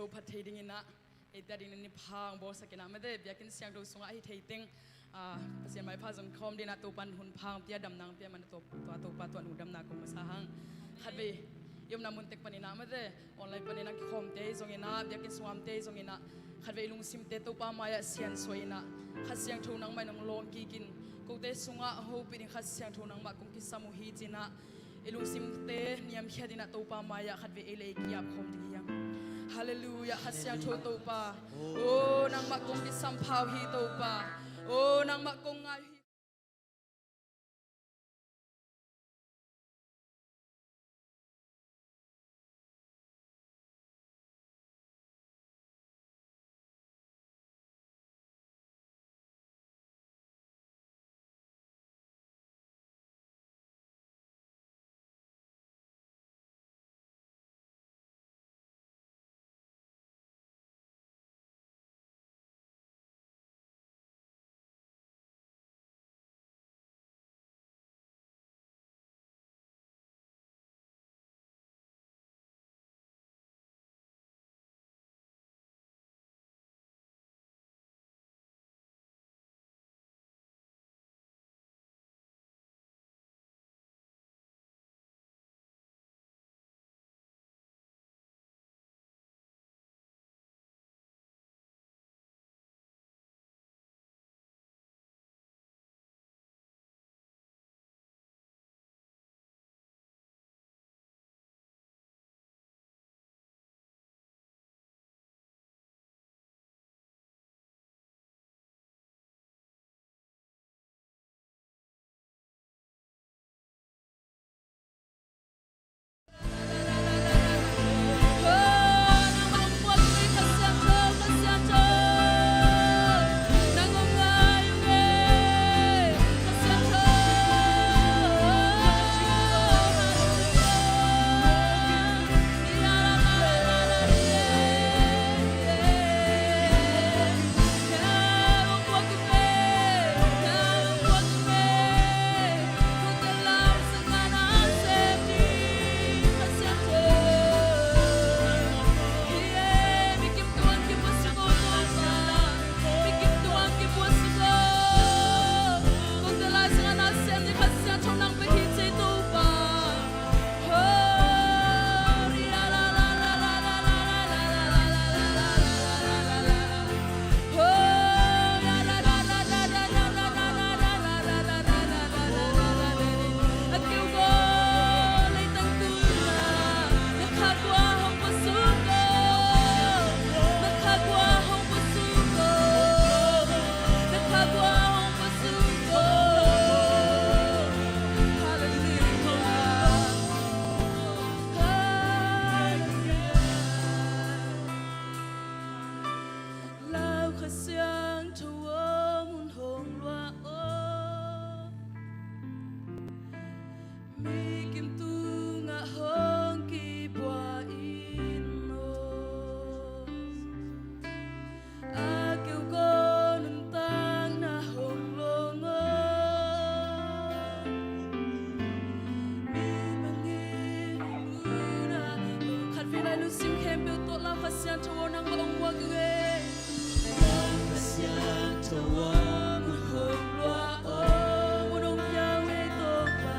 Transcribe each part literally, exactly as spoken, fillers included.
phat thei dingin ah, eite a dingin ni pha hong bawlsak in ah, mate, biakinn siangtho sungah ahi thei teng, ah, Pasian maipha zong khawm dingin ah Topa'n hun pha hong pia, damna hong pia man, Topa, Topa tungah lungdamna kong masa hang. Khatvei i omna mun tek panin ah, mate, online panin ah kikhawmte ahi zongin ah, biakinn sungah omte ahi zongin ah, khatvei i lungsimte Topa mai-ah siansuah in ah, Kha Siangtho nangmah in hong lawng kik in, kote sungah hong hopih ding Kha Siangtho nangmah kong kisam uh hi ci-in ah, i lungsimte niamkhiat in ah Topa mai-ah khatvei ei le ei ki-ap khawm ding hi hang. Halleluiah, Kha Siangtho Topa. O, nangmah kong kisam pha uh hi Topa. O, nangmah kong ngai uh hi. Lau Kha Siangtho aw, mun hong luah aw, mi kim tungah hong kibua in aw. A keu ko nuntakna hong long aw. Mi bangin hong luna. Khatvei lai lungsim khempeuh tawh Lau Kha Siangtho aw, nangmah hong muak ing ei. Lau Kha Siangtho aw, mun hong luah aw, mun hong piau ei Topa.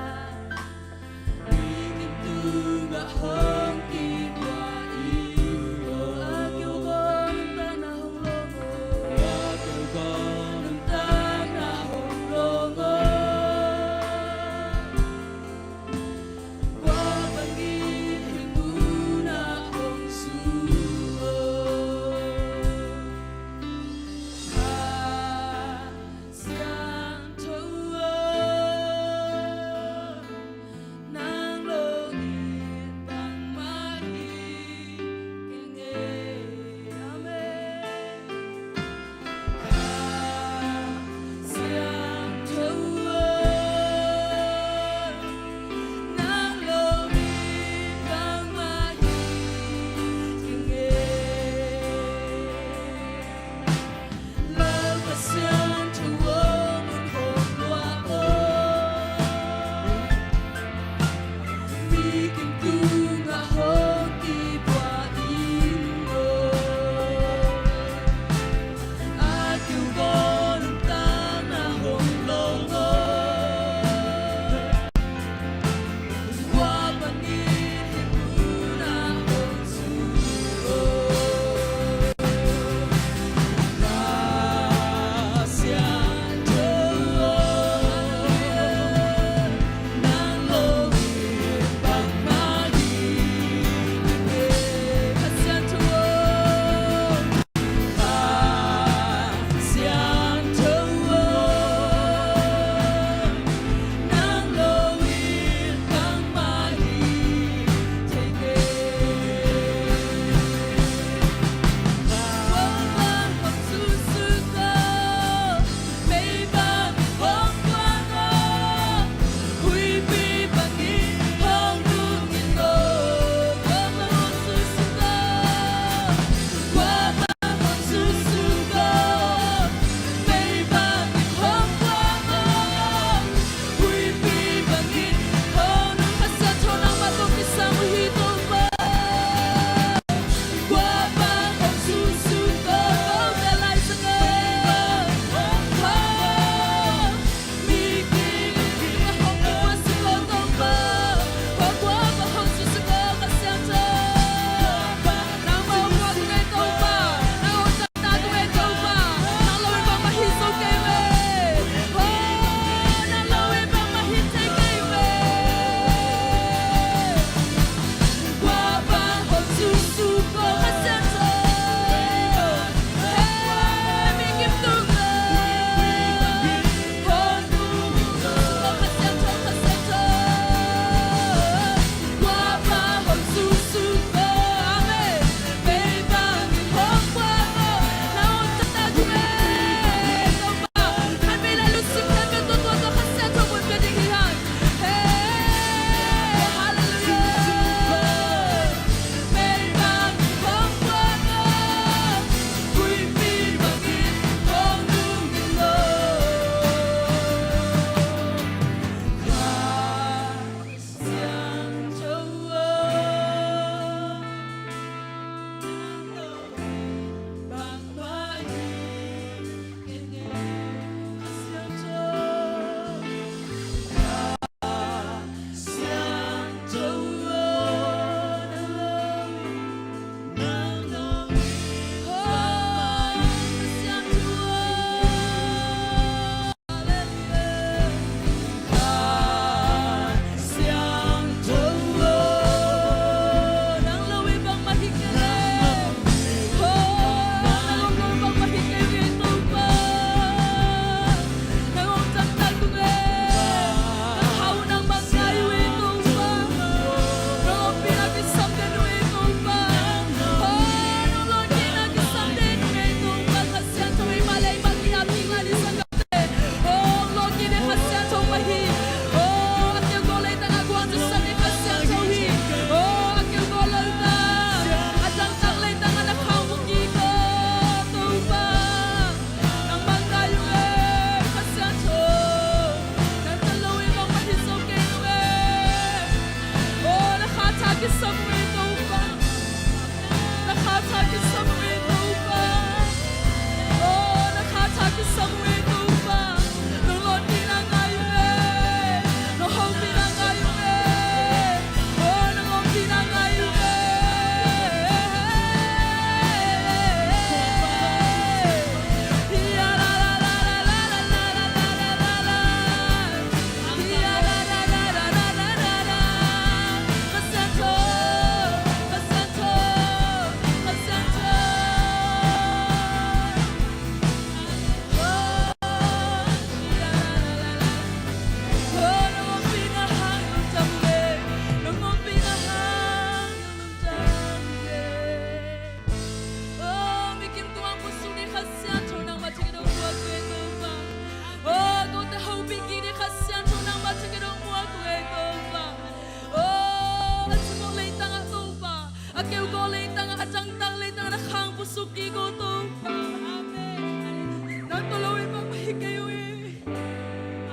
Ki ko Topa. Amen. Nang tawh lo in bang mah hi kei uh hi.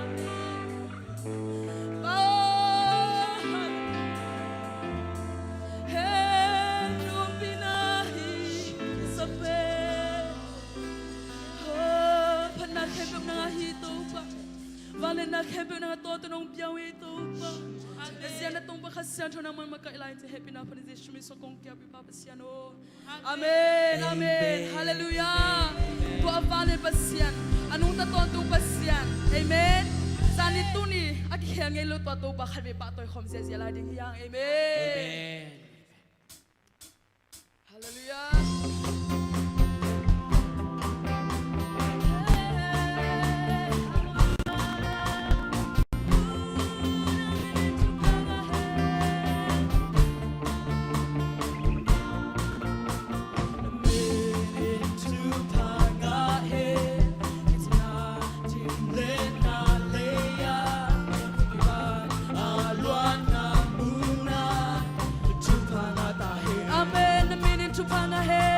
Amen. Pa. He, nong pina hi sa pen. Oh, phatna khempeuh nang a hi Topa. Vangliatna khempeuh nang a tawh nong pia uh hi Topa. Amen. Na zianna Topa Kha Siangtho nangman makaih lai in ci hehpihna phat in Jesu min suang kong kiap hi Pa Pasian aw. Amen, amen. Halleluiah. Tua a vanglian Pasian, a nungta tawntung Pasian. Amen. Zani tuni a kikhel ngei lo tua Topa khatvei pahtawi khawm ziahziah lai ding hi hang. Amen. Halleluiah. Amen. Na min in thupha ngah hen.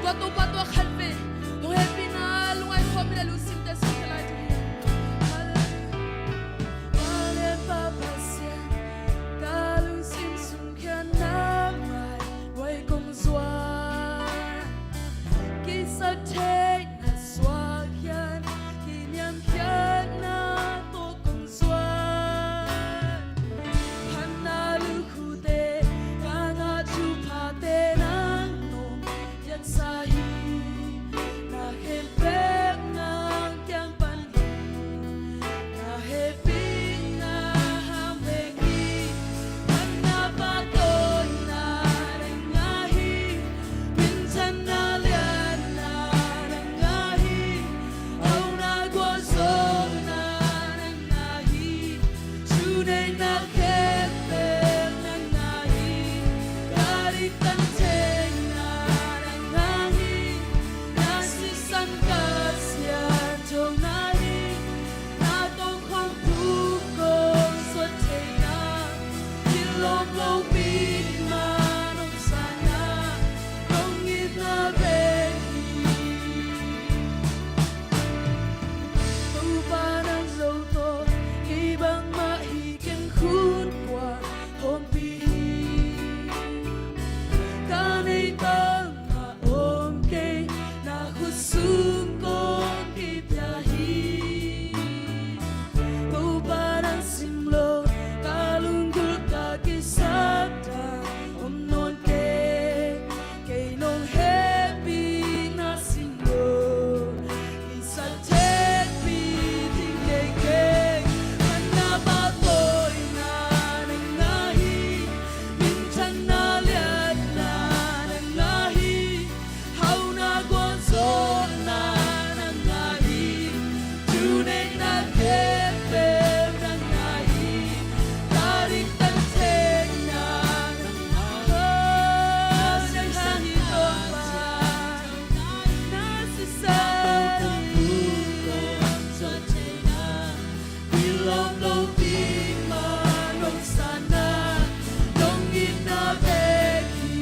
Topa tua khat vei hong hehpihna lungngai khawm i leh lungsimte sungkhia lai tu hi. Hallelujah. Vale Papa Pasian, ka lungsim sungkhia nangmai guai kong zuan. Kisat theihna suak hian, kiniamkhiatna tawh kong zuan. Phatna lukhute ka ngah, thuphate nang nong piaksa hi. Na khempeuh nang kiang pan hi. Na hehpihna hang bek hi. Phatna pahtawina nang ngah hi. Minthanna lianna nang ngah hi. Hauhna gualzawhna nang ngah hi. Thuneihna khempeuh nang ngah hi. Ka diktan theihna nang ngah hi. Na sisan ka sianthona hi. Na tawh khawm thu kong suah theihna, kilawm lopi man hong sanna, kong itna bek hi. Topa nang lo tawh kei bangmah hi keng, khut kua hawmpih hi. Ka neih bangmah om kei, na khut sung kong kipia hi. Topa nang simloh ka lunggulh, ka kisapdan om nawn kei. Kei nong hehpihna simloh, kisat theihpih ding nei kei. Phatna pahtawina nang ngah hi. Minthanna lianna nang ngah hi. Hauhna gualzawhna nang ngah hi. Thuneihna khempeuh nang ngah hi. Ka diktan theihna nang ngah hi. Nang ngah hi Topa. Na sisan i lawm lopi man hong sanna, kong itna bek hi.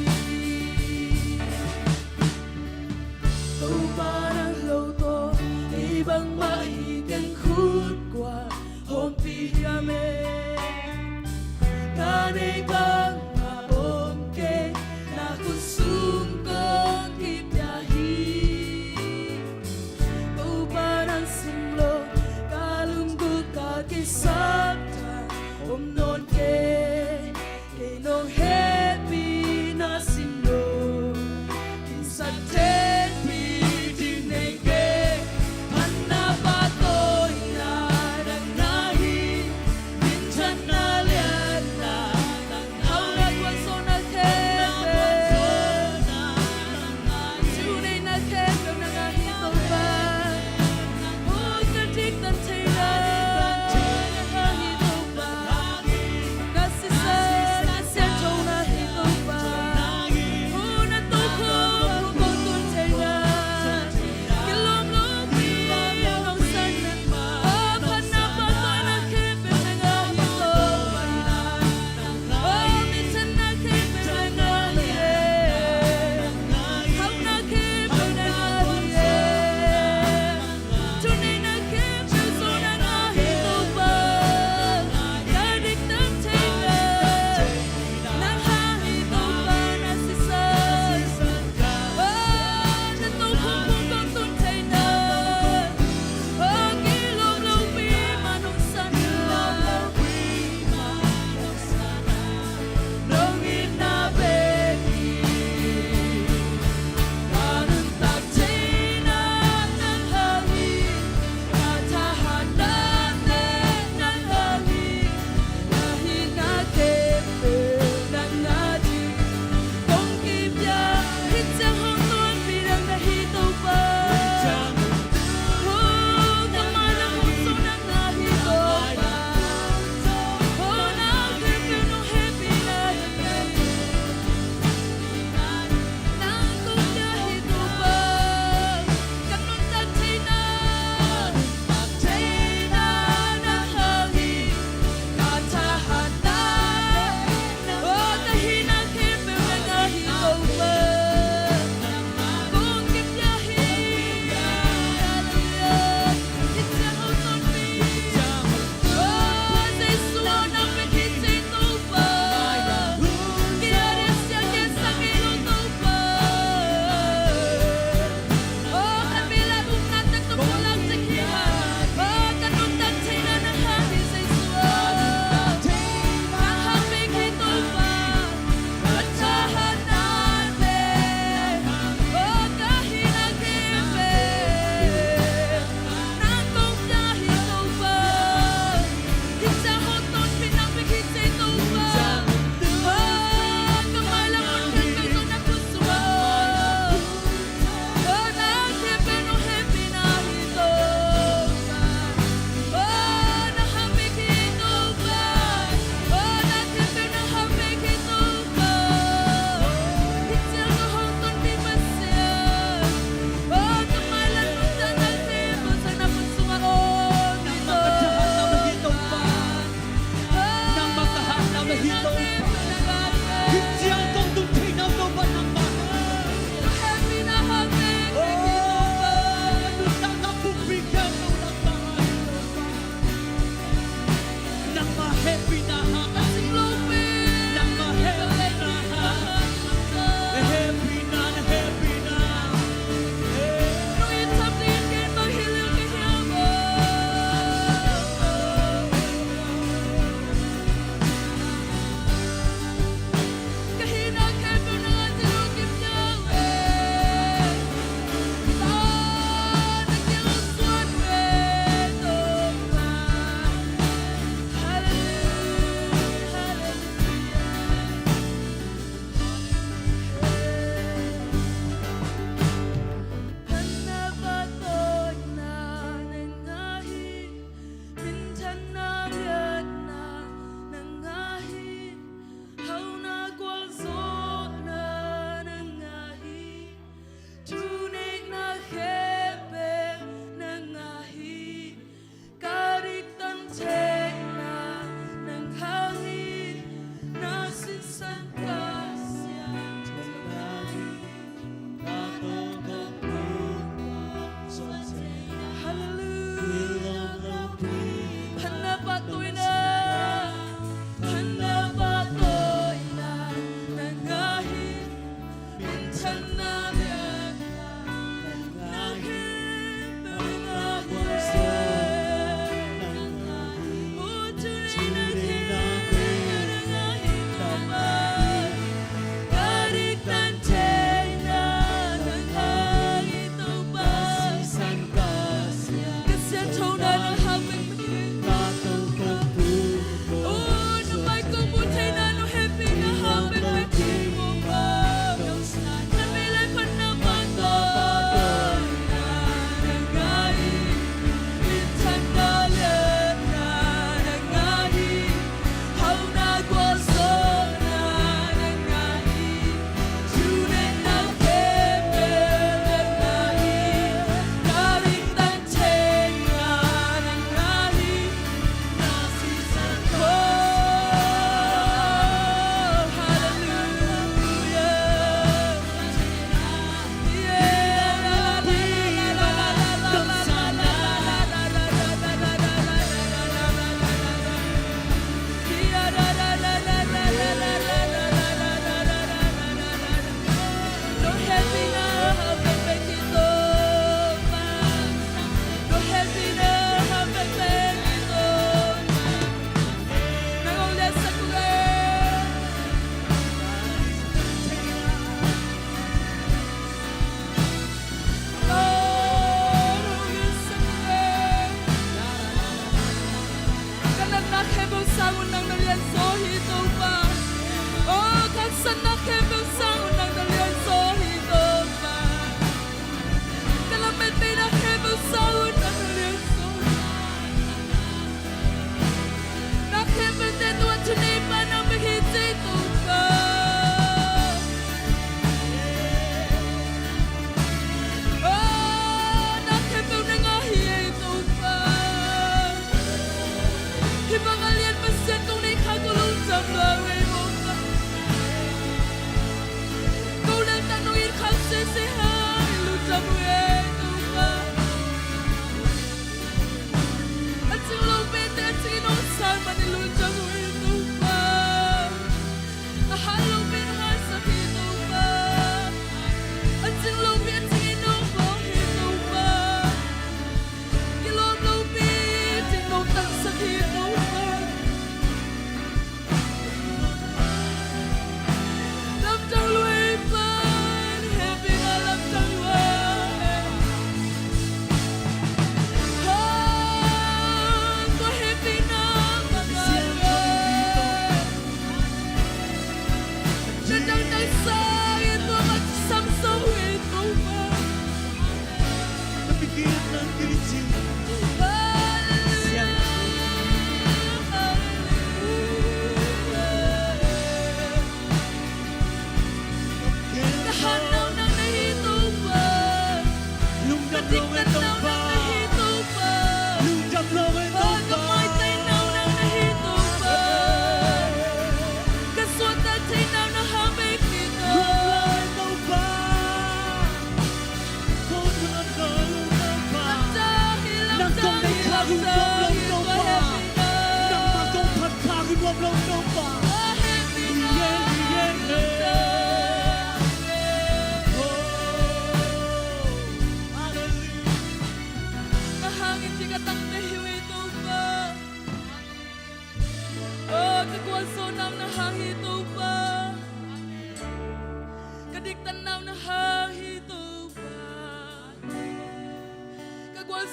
Topa nang lo tawh kei bangmah hi keng, khut kua hawmpih hiam e. Ka neih bangmah om kei, na khut sung kong kipia hi. Topa nang simloh ka lunggulh, ka kisapdan om nawn kei. Kei nong hehpihna simloh, kisat theihpih ding nei kei. Phatna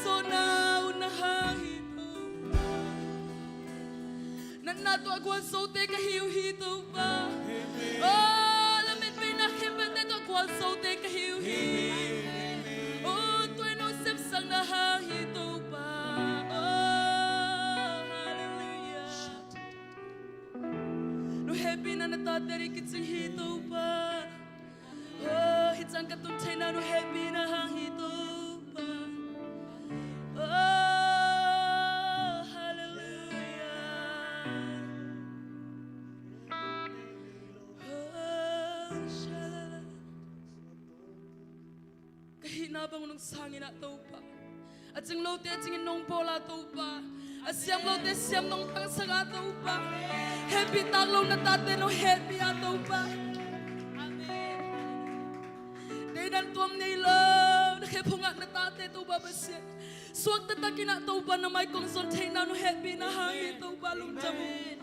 Sona una hang hi Topa. Natna tawh a gualzote ka hi uh hi Topa. Oh, lametbeina khempeuhte tawh a gualzote ka hi uh hi. Oh, tua in no sepsakna hang hi Topa. Oh, hallelujah. No hehpihna na tate ding kicing hi Topa. Oh, hih ciang ka tun theihna no hehpihna hang hi Topa. Oh, hallelujah. Oh, shalala. Ka hihna bang nong sang in ah Topa. A cing lote a cingin nong bawl a Topa. A siam lote siam nong tangsak a Topa. Hehpih tak lo na tate nong hehpih a Topa. Amen. Deidan tuam nei lo na khe phungak na tate Topa Pasian. Suak taktak in ah Topa na mai kong zon theihna nong hehpihna hang hi Topa lungdam uh.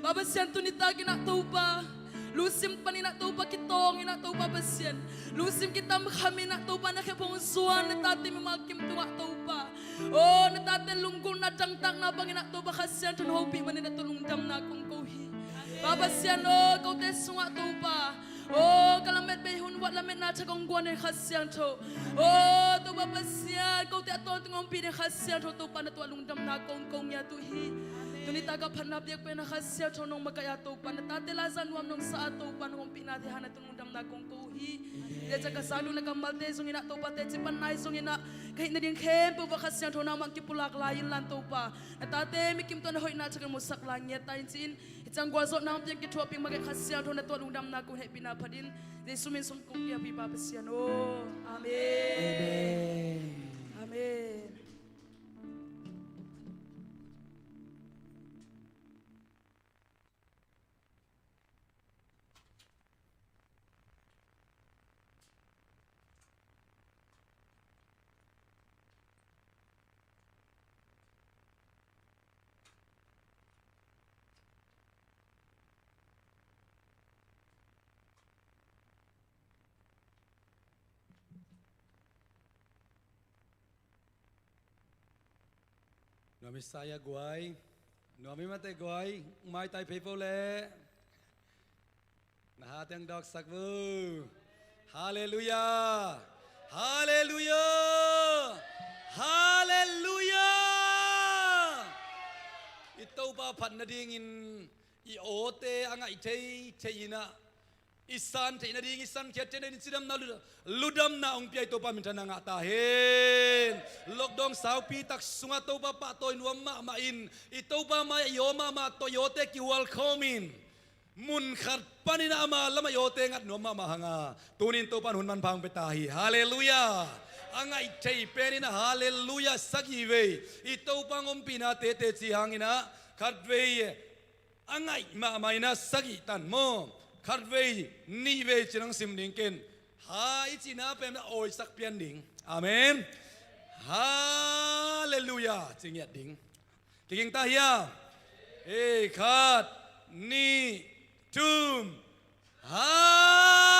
Pa Pasian tuni tak in ah Topa. Lungsim panin ah Topa kitawng in ah Topa Pasian. Lungsim kitamkham in ah Topa na khe phung zuan na tate mimal kim tungah Topa. Oh, na tate lunggulhna dangtakna bangin ah Topa Kha Siangtho na hopih manin ah tua lungdamna kong ko hi. Pa Pasian oh, kote sungah Topa. Oh, ka lamet bei hun uah lametna tha kong guan in Kha Siangtho. Oh, Topa Pasian, kote a tawntung ompih in Kha Siangtho Topa na tua lungdamna kong ko ngiat uh hi. Tuni tak a phatna biak pen a Kha Siangtho nong makaih a Topa na tate laza nuam nong sa a Topa nong ompihnate hang na tua lungdamna kong ko uh hi. Tua ciang ka zakduk na kammalte zong in ah Topa teci panna ahi zong in ah ka hih nading khempeuh uah Kha Siangtho nangmah kipulak lai in lan Topa. Na tate mikim tawh na hoihna tha kong musak lai ngiat ta in ci-in. Hih ciang gualzawhna hong piang kithuah piang makaih Kha Siangtho na tua lungdamna kong hehpihna phat in. Jesu min sung kong kiap hi Pa Pasian aw. Amen. Amen. Amen. Nuam i sa ia guai. Nuam i mate guai. Maitai phei vo le. Na ha teng dawksak vo. Halleluia. Halleluia. Halleluia. I Topa phat nadingin i awte a ngaih thei thei in ah i san theih nading, i san khiat theih nading cidamna, lu-, ludamna hong pia i Topa minthanna ngah ta hen. Lockdown saupi tak sungah Topa pahtawi nuam mahmah in, i Topa mai-ah i aw mahmah tawh i awte kihual khawm in, mun khat panin ama lamah i awte ngat nuam mahmah hang a, tunin Topa in hun manpha hong pia ta hi. Halleluia. A ngaih thei pen in ah halleluia sagih vei i Topa hong ompihna tete ci hang in ah khat vei a ngaih mahmah in ah sagih tan maw? Khat vei, nih vei ci-in hong sim ding ken. Ha i cihna pen a awisak pian ding. Amen. Halleluia ci ngiat ding. Kiging ta hia? Ei, khat, nih, thum. Halleluia.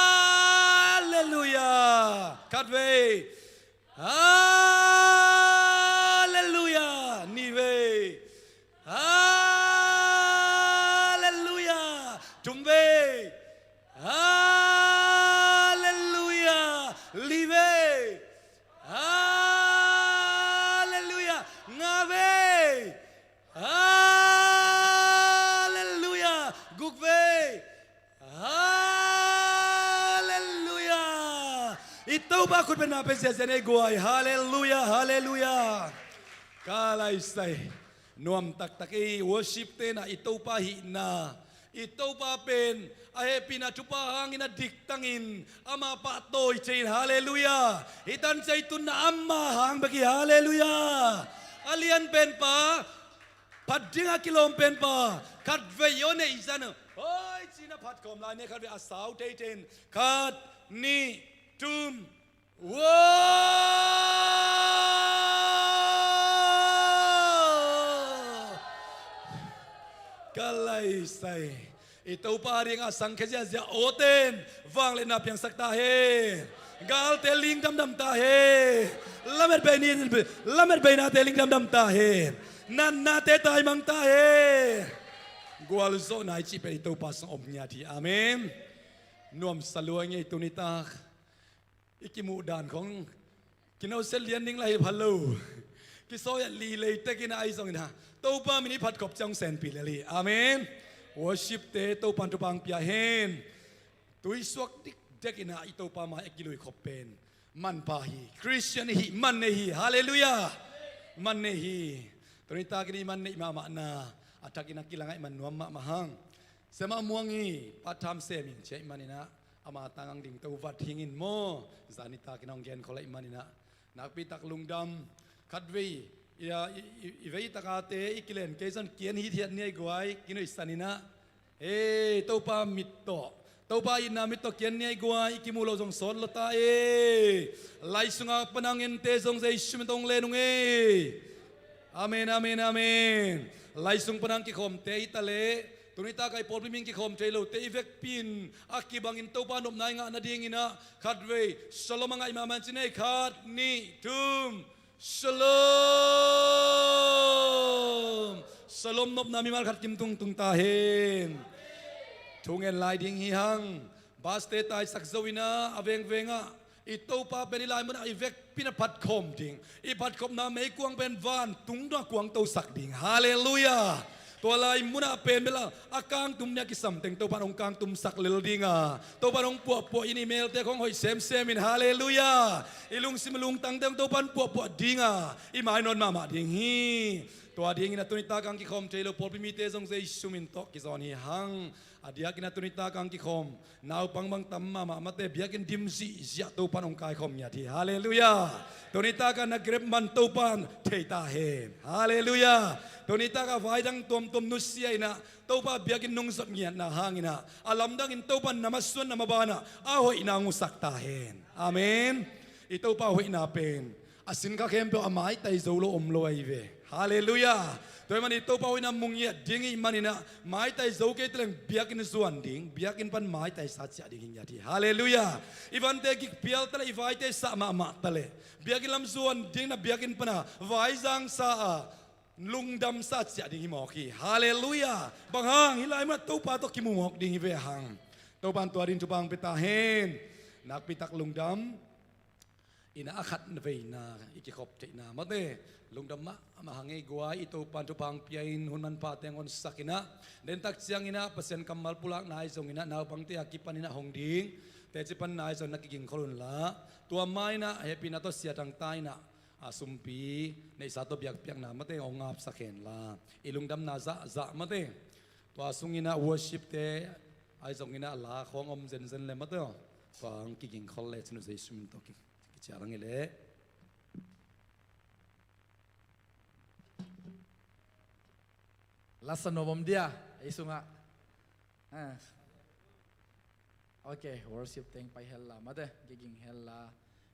Khat vei. Halleluia. Nih vei. Halleluia. Thum vei. Halleluia. Li vei. Halleluia. Nga vei. Halleluia. Guk vei. Halleluia. I Topa khut bengna pen ziazia nei guai. Halleluia. Halleluia. Ka laisai. Nuam taktak ei, worship te na i Topa hihna, i Topa pen a hehpihna thupha hangin a diktangin ama pahtawi thei in. Halleluia. Hih tan ciang i tunna ama hang bek hi. Halleluia. A lian pen pa, phat ding a kilawm pen pa, khat vei aw neih zan. Hoi, ci-in a phat khawm lai ni, khat vei a sau thei thei in. Khat, nih, thum. Wow! Ka laisai. I Topa ding a sangkhia ziazia awten vangliatna piangsak ta hen. Galte ling damdam ta hen. Lamet bei ni, lamet beinate ling damdam ta hen. Natnate taimang ta hen. Gualzawhna i cih pen i Topa sungah om ngiat hi. Amen. Nuamsa lua ing ei, tuni tak i kimuh dan khong kinoset lian ding lah hi pha lo. Kisawi a lilei tekin ah, ahi zongin ah Topa min i phatkhop ciang senpi lel hi. Amen. Worship-te Topa in thupha hong pia hen. Tuisuak dikdekin ah i Topa mai a kiluikhop pen manpha hi. Christian i hih man nei hi. Halleluiah. Man nei hi. Tuni takin i man neih mahmahna a thakin a kilang ahih man nuam mahmah hang. Siamah Muang hi, part time sem ing ci ahih manin ah ama tang hong dingto vat hing in maw. Zani takin hong genkhol ahih manin ah nakpi tak lungdam. Khatvei i, i, i, i vei takate i kilen kei zong kian hithiat ni ei guai, kinuihsan in ah. Ei, Topa mit tawh, Topa itna mit tawh kian ni ei guai, i kimuh loh zong sawt lo ta ei. Lai sunga pan a hong ente zong Jesu min tawh hong len ung ei. Amen, amen, amen. Lai sung pan a hong kikhawmte hi taleh, tuni tak a i pawlpi ming kikhawm thei lote i vekpi in a kibangin Topa nopna i ngah nadingin ah khatvei Shalom a ngaih mahmah in ci ni ei. Khat, nih, thum. Shalom. Shalom nopna mimal khat kim tungtung ta hen. Thu ngen lai ding hi hang. Bus-te taisak zo in ah a vengveng ah i Topa pen i lai munah i vekpi in a phatkhawm ding. I phatkhopna meikuang pen vantung dong a kuangtosak ding. Halleluiah. Tua lai munah pen bel a, a kangtum nih a kisam teng Topa in hong kangtumsak lel ding a, Topa in hong puahpuah in i melte khong hoih semsem in. Halleluiah. I lungsim lungtangte khong Topa in puahpuah ding a, i mainawt mahmah ding hi. Tua dingin ah tuni tak a hong kikhawm thei lo pawlpi mite zong Jesu min tawh kizawn hi hang. A diakin ah tuni tak a hong kikhawm naupang bang tam mahmah mate, biakinn dim zihziah Topa in hong kaikhawm ngiat hi. Halleluiah. Tuni tak a na grep man Topa in thei ta hen. Halleluiah. Tuni tak a vai dang tuamtuam nusia in ah Topa biakinn nungzot ngiatna hangin ah a lamdangin Topa in na masuan na maban ah a hoihna hong husak ta hen. Amen. I Topa hoihna pen a sin kha khempeuh a maitai zo lo om lo ahi ve. Halleluiah. Tua ahih manin Topa hoihna mu ngiat ding i hih manin ah maitai zo kei taleng biakinn zuan ding, biakinn pan maitaisa ciah ding hi ngiat hi. Halleluiah. I vante gik pial taleh, i vaite sah mahmah taleh, biakinn lam zuan ding in ah biakinn pan a vaizangsa a lungdamsa ciah ding hi mawk hi. Halleluiah. Bang hang, hih lai munah Topa tawh kimu mawk ding hi ve hang. Topa in tua ding thupha hong pia ta hen. Nakpi tak lungdam. In ah a khat veina i kikhop theihna mate, lungdam mahmah hang ei guai. I Topa in thupha hong pia in hun manphate hong honsak in ah, den tak ciangin ah Pasian kammal pulakna ahi zongin ah naupangte a kipanin ah hong ding, teci panna ahi zongin ah kigingkhol unla. Tua ma in ah hehpihna tawh sia thangta in ah a sumpi neihsa tawh biakpiakna mate hong ngapsak henla, i lungdamna zahzah mate. Tua sungin ah worship-te ahi zongin ah la khawng om zenzen le mate aw, tua hong kigingkhol le cin uh Jesu min tawh ki Kici a lang hi leh. Lasa nuam om dia ei sungah. Ah. Ok, worship teng pai hella mate, giging hella.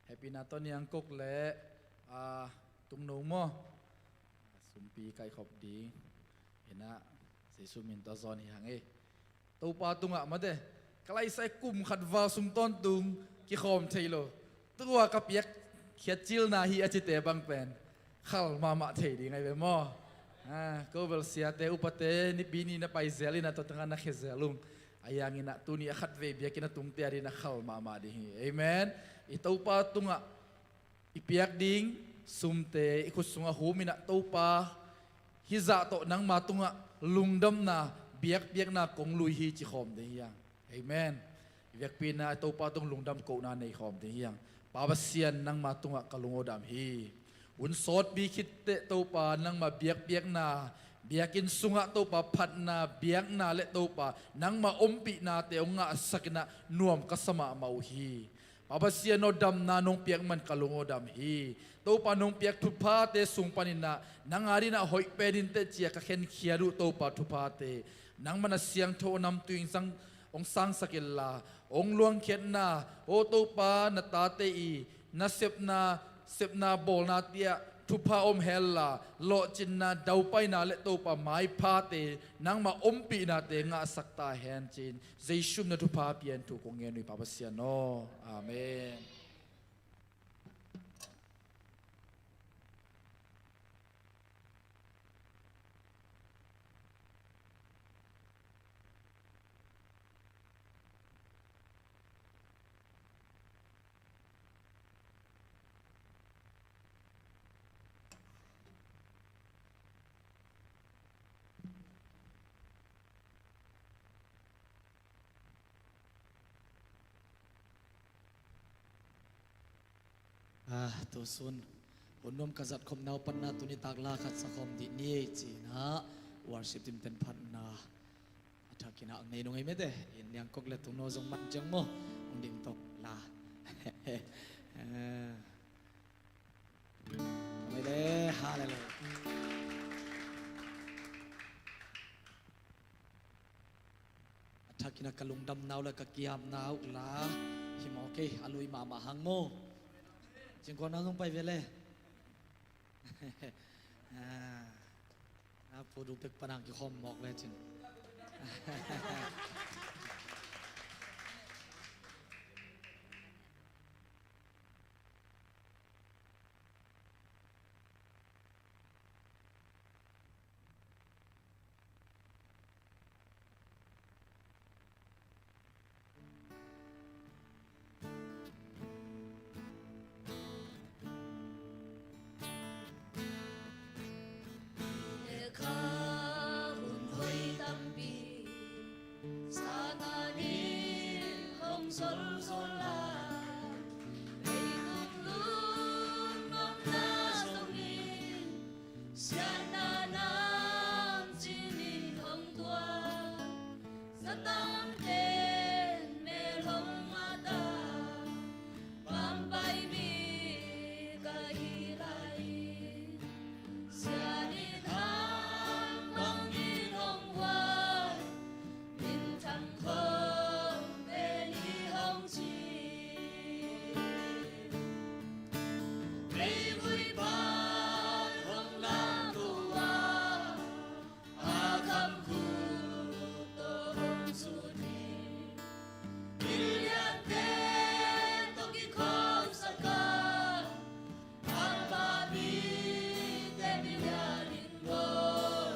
Happy na to niang kok le, ah, tung no mo. Sumpi kai khop ding. Ina, Jesu min to zon hi hang ei. Topa tungah mate, ka laisai kum khat val sung tawntung kikhawm thei lo. Tua ka piak khiat cilna hi a cite bang pen khal mahmah thei ding ahi ve maw? Ah, ko bel siate upate nipi ni na pai zel in a tua tangah na khia zel ung. A yang in a tuni a khatvei biakinn a tungte a ding a khal mahmah ding hi. Amen. I Topa tungah i piak ding sumte i khut sungah hum in a Topa, hih zah tawh nangma tungah lungdamna biakpiakna kong lui hi ci khawm ding hi hang. Amen. I biakpiakna Topa tung lungdam kohna nei khawm ding hi hang. Pa Pasian nangma tungah ka lungawdam hi. Hun sawtpi khit teh Topa nangma biakpiakna, biakinn sungah Topa phatna, biakna le Topa nangma ompihnate hong ngahsak in a nuam ka sa mahmah uh hi. Pa Pasian aw, damna nong piak man ka lungawdam hi. Topa nong piak thuphate sung panin a nang a ding a hoih pen in teh ci a ka khenkhiat uh Topa thuphate, nangma na siangtho a namtui in sang, hong sangsak inla, hong luangkhiatna, aw Topa na tate i nasepna, sepna bawlna tiah thupha om hella, lawhcinna, daupaina le Topa maiphate, nangma ompihnate ngahsak ta hen ci-in Jesu min a thupha pian thu kong ngen uh hi Pa Pasian aw. Amen. Ah, tu sun hun nuam ka zat khopna uh panna tuni tak la khat sa khawm dih ni ei ci-in ah worship team ten phatna a thakin ah nei nung ei mete in niang kok le tung no zong man ciang maw hong ding tawh la. Ah. Amen le, hallelujah. A thakin ah ka lungdamna uh le ka kiamna uh la hi maw kei a lui mahmah hang maw. Cingkuana zong pai ve le. Ah, a pu du pek panang kikhawm mawk ve cin. Lekha hun hoi tampi Satan in hong zolzol a, leitung lungnuamna zongin siatna nam cinin hong tuak. Satan ten mel hong mat a, pampai mi ka hi lai. Sianin hang bangin hong huai, minthang khawm pen hi hong ci. Leivui pan hong lamto a, a kham khut tawh hong zut hi. Miliante tawh kikhawlsak a, amah mite milian in bawl.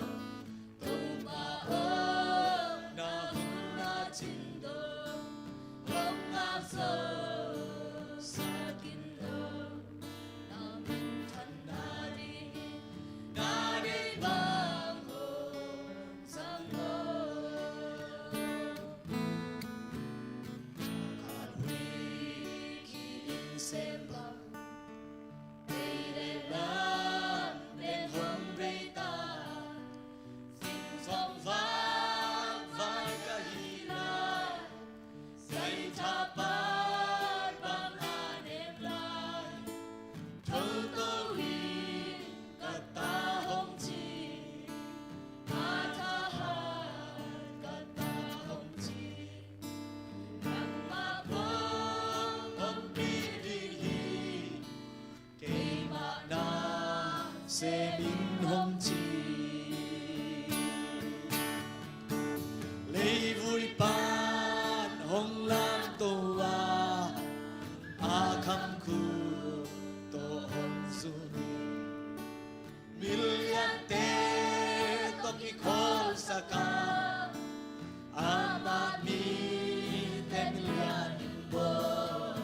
Topa aw, na hun a cin dong hong ngak zo sak in lo. Na minthanna ding na deih bang hong zang lo. Khat huih khin sem bang Vei le lam pen hong vei ta, fing zong vak vai ka hi lai. Zai thapat bang a nem lai, thoto hi ka ta hong ci. A thahat ka ta hong ci. Nangmah pawh hong pi ding hi. Keimah na sem in hong ci. Leivui pan hong lamto a, a kham khut tawh hong zut hi. Miliante tawh kikhawlsak a, amah mite milian in bawl.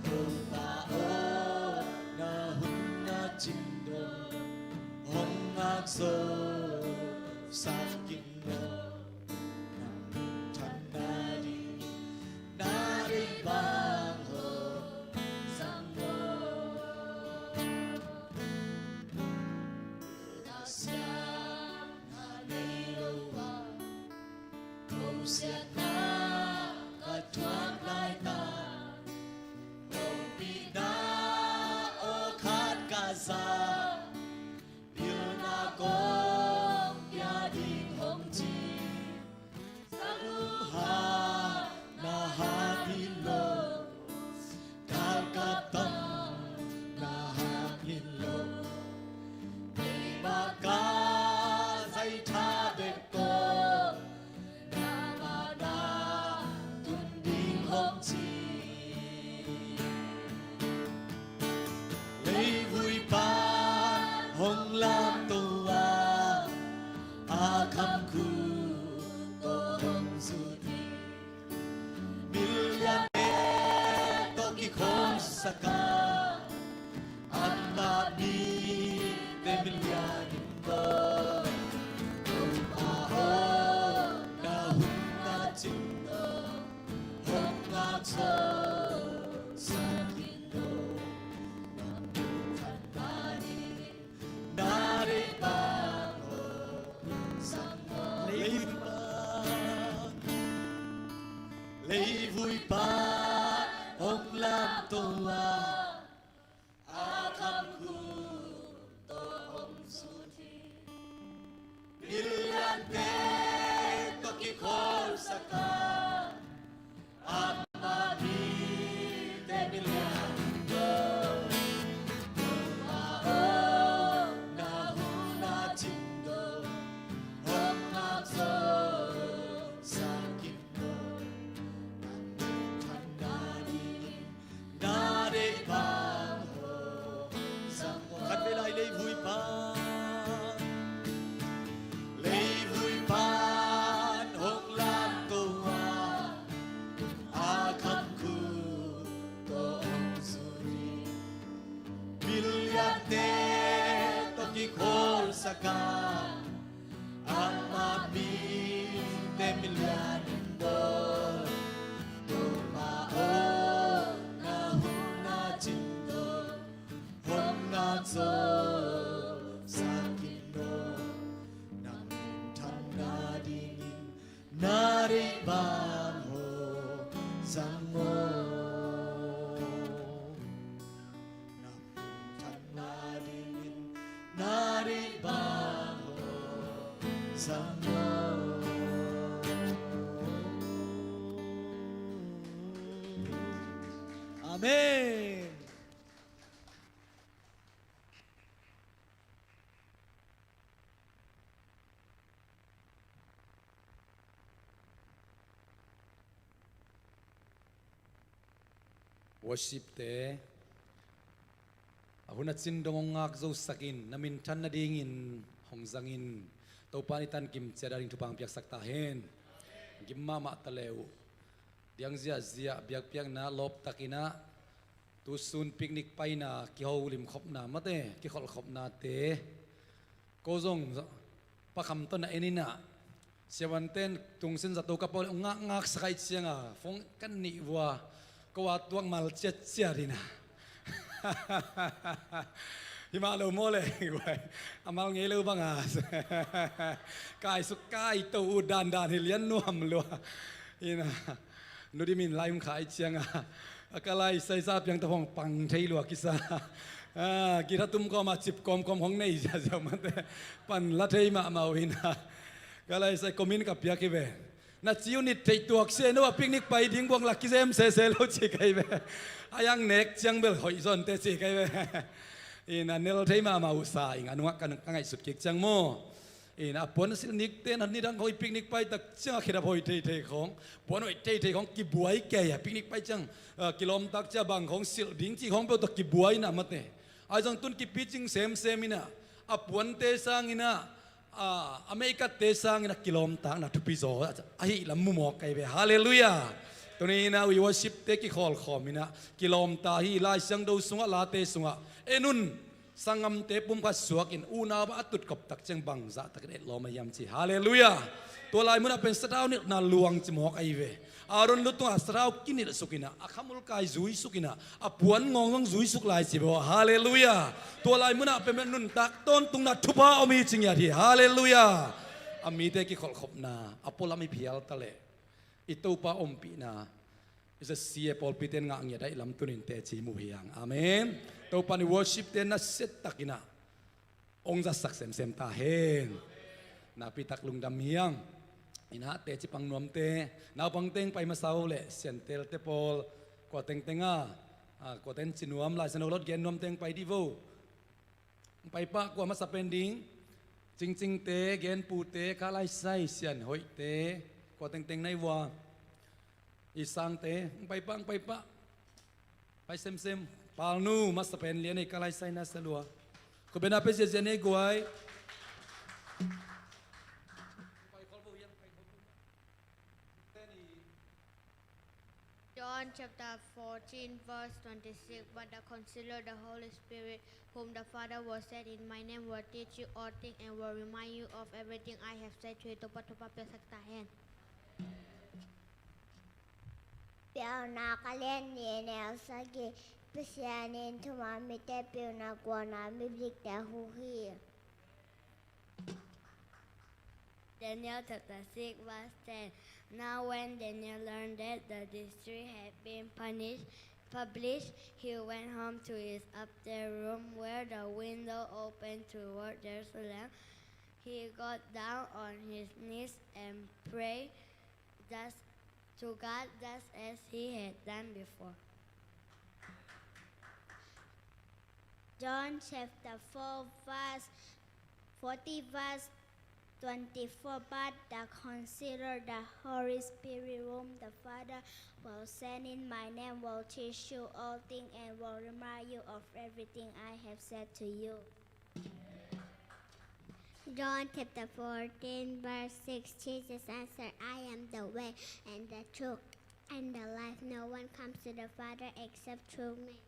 Topa aw, na hun a cin dong hong ngak zo sak in lo. Na minthanna ding na deih bang hong zang lo. Pilna siamna nei lo a, khusiatna ka thuak laitak, hopihna aw khat ka za. Pilna kong pia ding hong ci. Zang uh hang na hang hi lo, galkap tang na hang hi lo. Keimah ka zai tha bek tawh nangmah na tun ding hong ci. Leivui pa Miliante tawh kikholsak a, amah mite milian tawh amah aw na hun a cin dong hong ngak zo sakin dong nang minthanna dingin na deih bang hong zang aw. Khatvei lai leivui pan, leivui pan hong lamto a, a khamkhu tawh hong zui, miliante tawh kikholsak a, amah mite milian in bawl, tua amah aw na hun a cin dong hong ngak zo sakin dong nang minthanna dingin na deih bang hong zang aw. Nang minthanna dingin na deih bang hong zang aw. Amen. Worship-te a hun a cin dong hong ngak zosak in, na minthan nadingin hong zang in. Topa in i tan kim ciat a ding thupha hong piaksak ta hen. Gim mahmah ta le uh. Diang ziahziah biakpiakna lawptak in ah, tu sun picnic paina kiholim khopna mate, kikholh khopnate, ko zong Pa Kham tawh na en in ah, siavuante'n tungsin zato ka pau le ngakngak sak ahih ciangin phone kan nih vua, ko a tuak mal ciatciat in ah. Hi mah lo maw le, a mal ngei lo bang a. Kai suk kai to uh dandan hi lian nuam lua. In ah, Nu Dim in lai hong kha ahih ciangin a, ka laisai sa piang ta hong pang thei lua kisa. A, guitar tum kawm a cip kawmkawm hong nei ziahziah mate, pan la thei mahmah uh in ah, ka laisai comment ka piak hi ve. Na ci uh nit theih tuak se, no a picnic pai ding buang lak kizem sese lo ci ka hi ve. A yang nek ciang bel hoih zaw inteh ci ka hi ve. In ah, nel thei mahmah uh sa ing a, nungah ka, ka ngaihsut kik ciang maw. In ah, puan silh nikte na nidang hoih picnic pai tak ciang a khedap hoih theithei khawng, puan hoih theithei khawng kibuai kei a, picnic pai ciang, ah, kilawmtak ciang bang khawng silh ding cih khawng peuh tawh kibuai in ah mate. Ahi zong tun kipicing semsem in ah, a puante sang in ah, ah, a meikatte sang in ah kilawmtakna thupi zaw ahih lam mu mawk ka hi ve. Halleluiah. Tuni in ah worship-te kikhawlkhawm in ah kilawmta hi. Lai Siangtho sungah, Late sungah, en un, sanggamte pumkhat suak in, unau bang a tutkop tak ciang bangzah takin etlawm a hiam ci. Halleluiah. Tua lai munah pen sathau nilhna luang ci mawk ahi ve. Aaron lu tungah sathau kinilhsuk in ah, a khamulkai zuisuk in ah, a puan ngawng zong zuisuk lai ci baw. Halleluiah. Tua lai munah pen nuntak tawntungna thupha om hi ci ngiat hi. Halleluiah. A mite kikholhkhopna a pualam i phial ta leh, i Topa ompihna i za sia pawlpite in ngah ngiat ahih lam tuni in teci mu hi hang. Amen. Topa in i worship-te nasia takin ah hong zatsak semsem ta hen. Nakpi tak lungdam hi hang. In ah teci pang nuamte, naupangte hong pai masa uh leh, Siantelte pawl, kua tengteng a, a, kua teng ci nuam, Lai Siangtho lot gen nuamte hong pai dih vo. Hong pai pah, kua masa pen ding? Cingcingte, Genpute, Ka Laisai, Sian Hoihte, kua tengteng na hi vua? I Sangte, hong pai pah, hong pai pah. Pai semsem. Palnu, masa pen lian ei, Ka Laisai na sa lua. Khut beng na pia ziahziah ni ei guai. John chapter fourteen, verse twenty-six. But the Counselor, the Holy Spirit, whom the Father will send in my name, will teach you all things and will remind you of everything I have said to you. Topa thupha piaksak ta hen. Piauna ka lian nih, neu sagih. Pasian in thuman mite pilna gualna mibikte huh hi. Daniel chapter six, verse ten. Now when Daniel learned that the decree had been punished, published, he went home to his upstairs room where the window opened toward Jerusalem. He got down on his knees and prayed just to God just as he had done before. John chapter four, verse forty, verse twenty-four. But the Counselor, the Holy Spirit, whom the Father will send in my name, will teach you all things and will remind you of everything I have said to you. John chapter fourteen, verse six. Jesus answered, "I am the way and the truth and the life. No one comes to the Father except through me."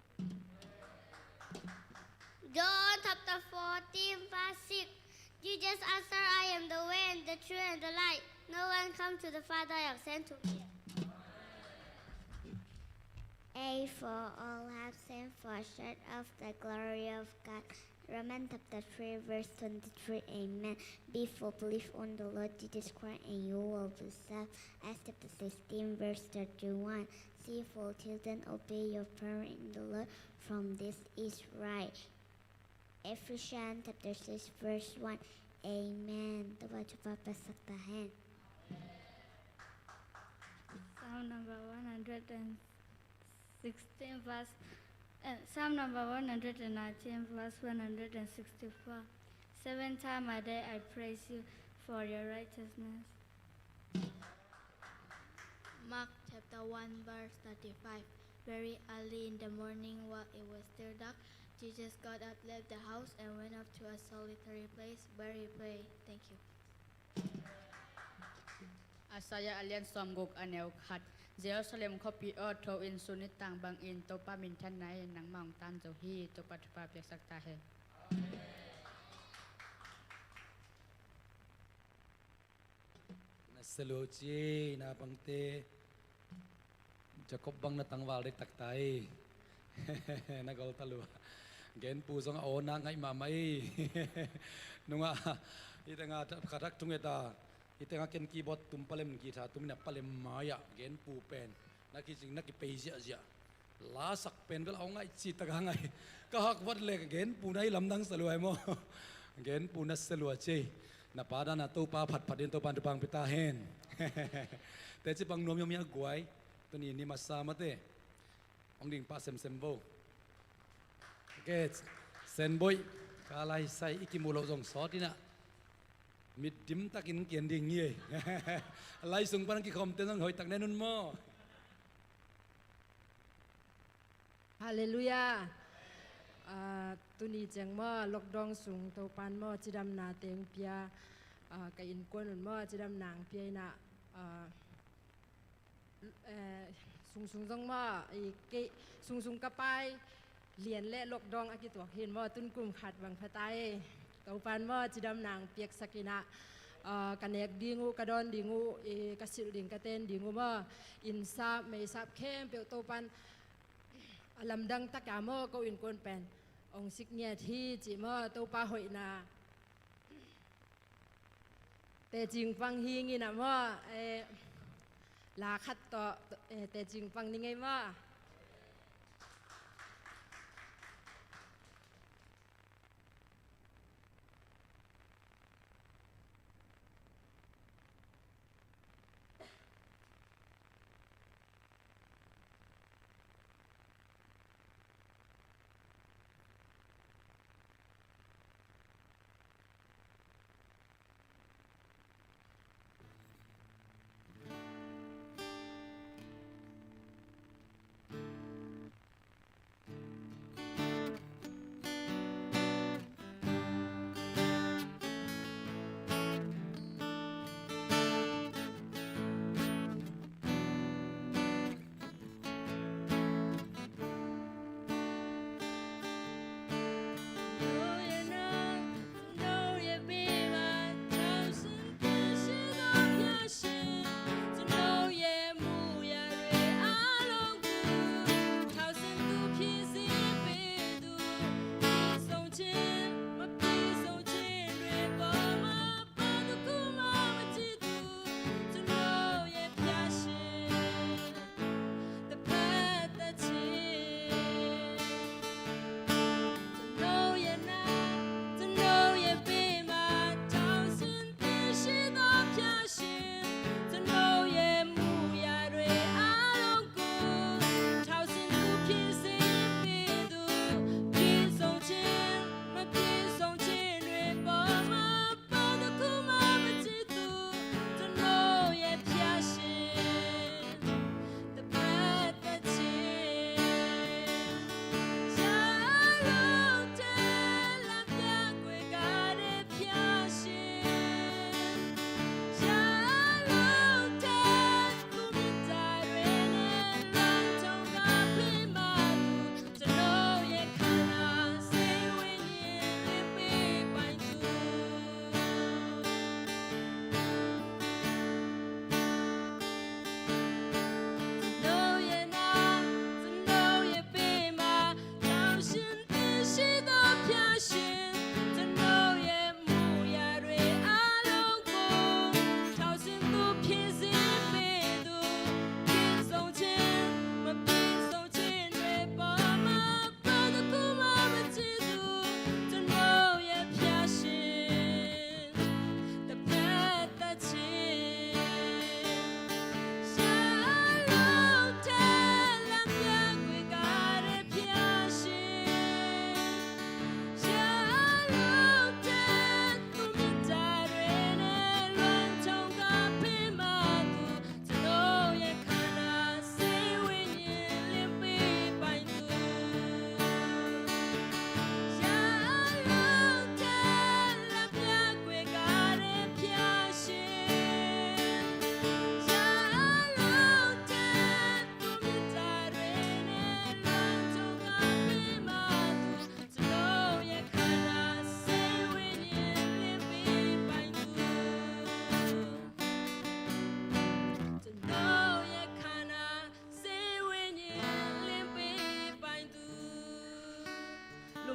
John chapter fourteen, verse six. Jesus answered, "I am the way and the truth and the life. No one comes to the Father except through me." A, for all have sinned, fall short of the glory of God. Romans chapter three, verse twenty-three. Amen. B, for believe on the Lord Jesus Christ and you will be saved. Acts chapter sixteen, verse thirty-one. C, for children, obey your parents in the Lord, from this is right. Ephesians chapter six, verse one. Amen. Topa thupha piaksak ta hen. Psalm number one hundred and sixteen, verse, eh, Psalm number one hundred and nineteen, verse one hundred and sixty-four. Seven times a day I praise you for your righteousness. Mark chapter one, verse thirty-five. Very early in the morning, while it was still dark, Jesus got up, left the house, and went off to a solitary place where he prayed. Thank you. Isaiah a lian sawmguk, a neu khat. Jerusalem khuapi aw, tho in, sun nitang bangin Topa minthanna in nangmah hong tan zo hi. Topa thupha piaksak ta hen. Na se lua ci, na bangte. Jacob bang na tangval dek tak ta hi. Na gol ta lua. Genpu zong a aw na ngaih mahmah hi. Nungah, hih tengah khatak thung eta, hih tengah ken keyboard tum palem, guitar tum ina palem mai-ah genpu pen na kicing, na kipei ziahziah. Lasak pen bel a hong ngaih cih tak a ngaih. Ka hak vat le ka genpu na hi lamdang sa lua hi maw. Genpu na sa lua ci. Na pa dan a Topa phatphat in Topa in thupha hong pia ta hen. Teci pang nuam hiam hia guai. Tuni ni masa mate. Hong ding pah semsem vo. Ok. Senboih. Ka lai sai i kimu loh zong sawt ina. Mit dim takin kian ding hi ei. Lai sung pan kikhawmte zong hoih tak nen un maw. Halleluiah. Ah, tuni ciang maw, lockdown sung Topan maw, cidamna teng pia, ah, ka innkuan un maw, cidamna ang pia ina, ah, eh, sungsung zong maw, i kei, sungsung ka pai lian le lockdown a kituak hin maw, tun kum khat bang pha ta ei. Topan maw, cidamna ang piaksak ina, ah, ka nek ding uh, ka dawn ding uh, i ka silh ding, ka ten ding uh maw, innsap, meisap khempeuh Topan a lamdang taka maw, ko innkuan pen hong sik ngiat hi cih maw, Topa hoihna. Tecing pang hi ngina maw, eh, la khat tawh, eh, tecing pang ni ngei maw.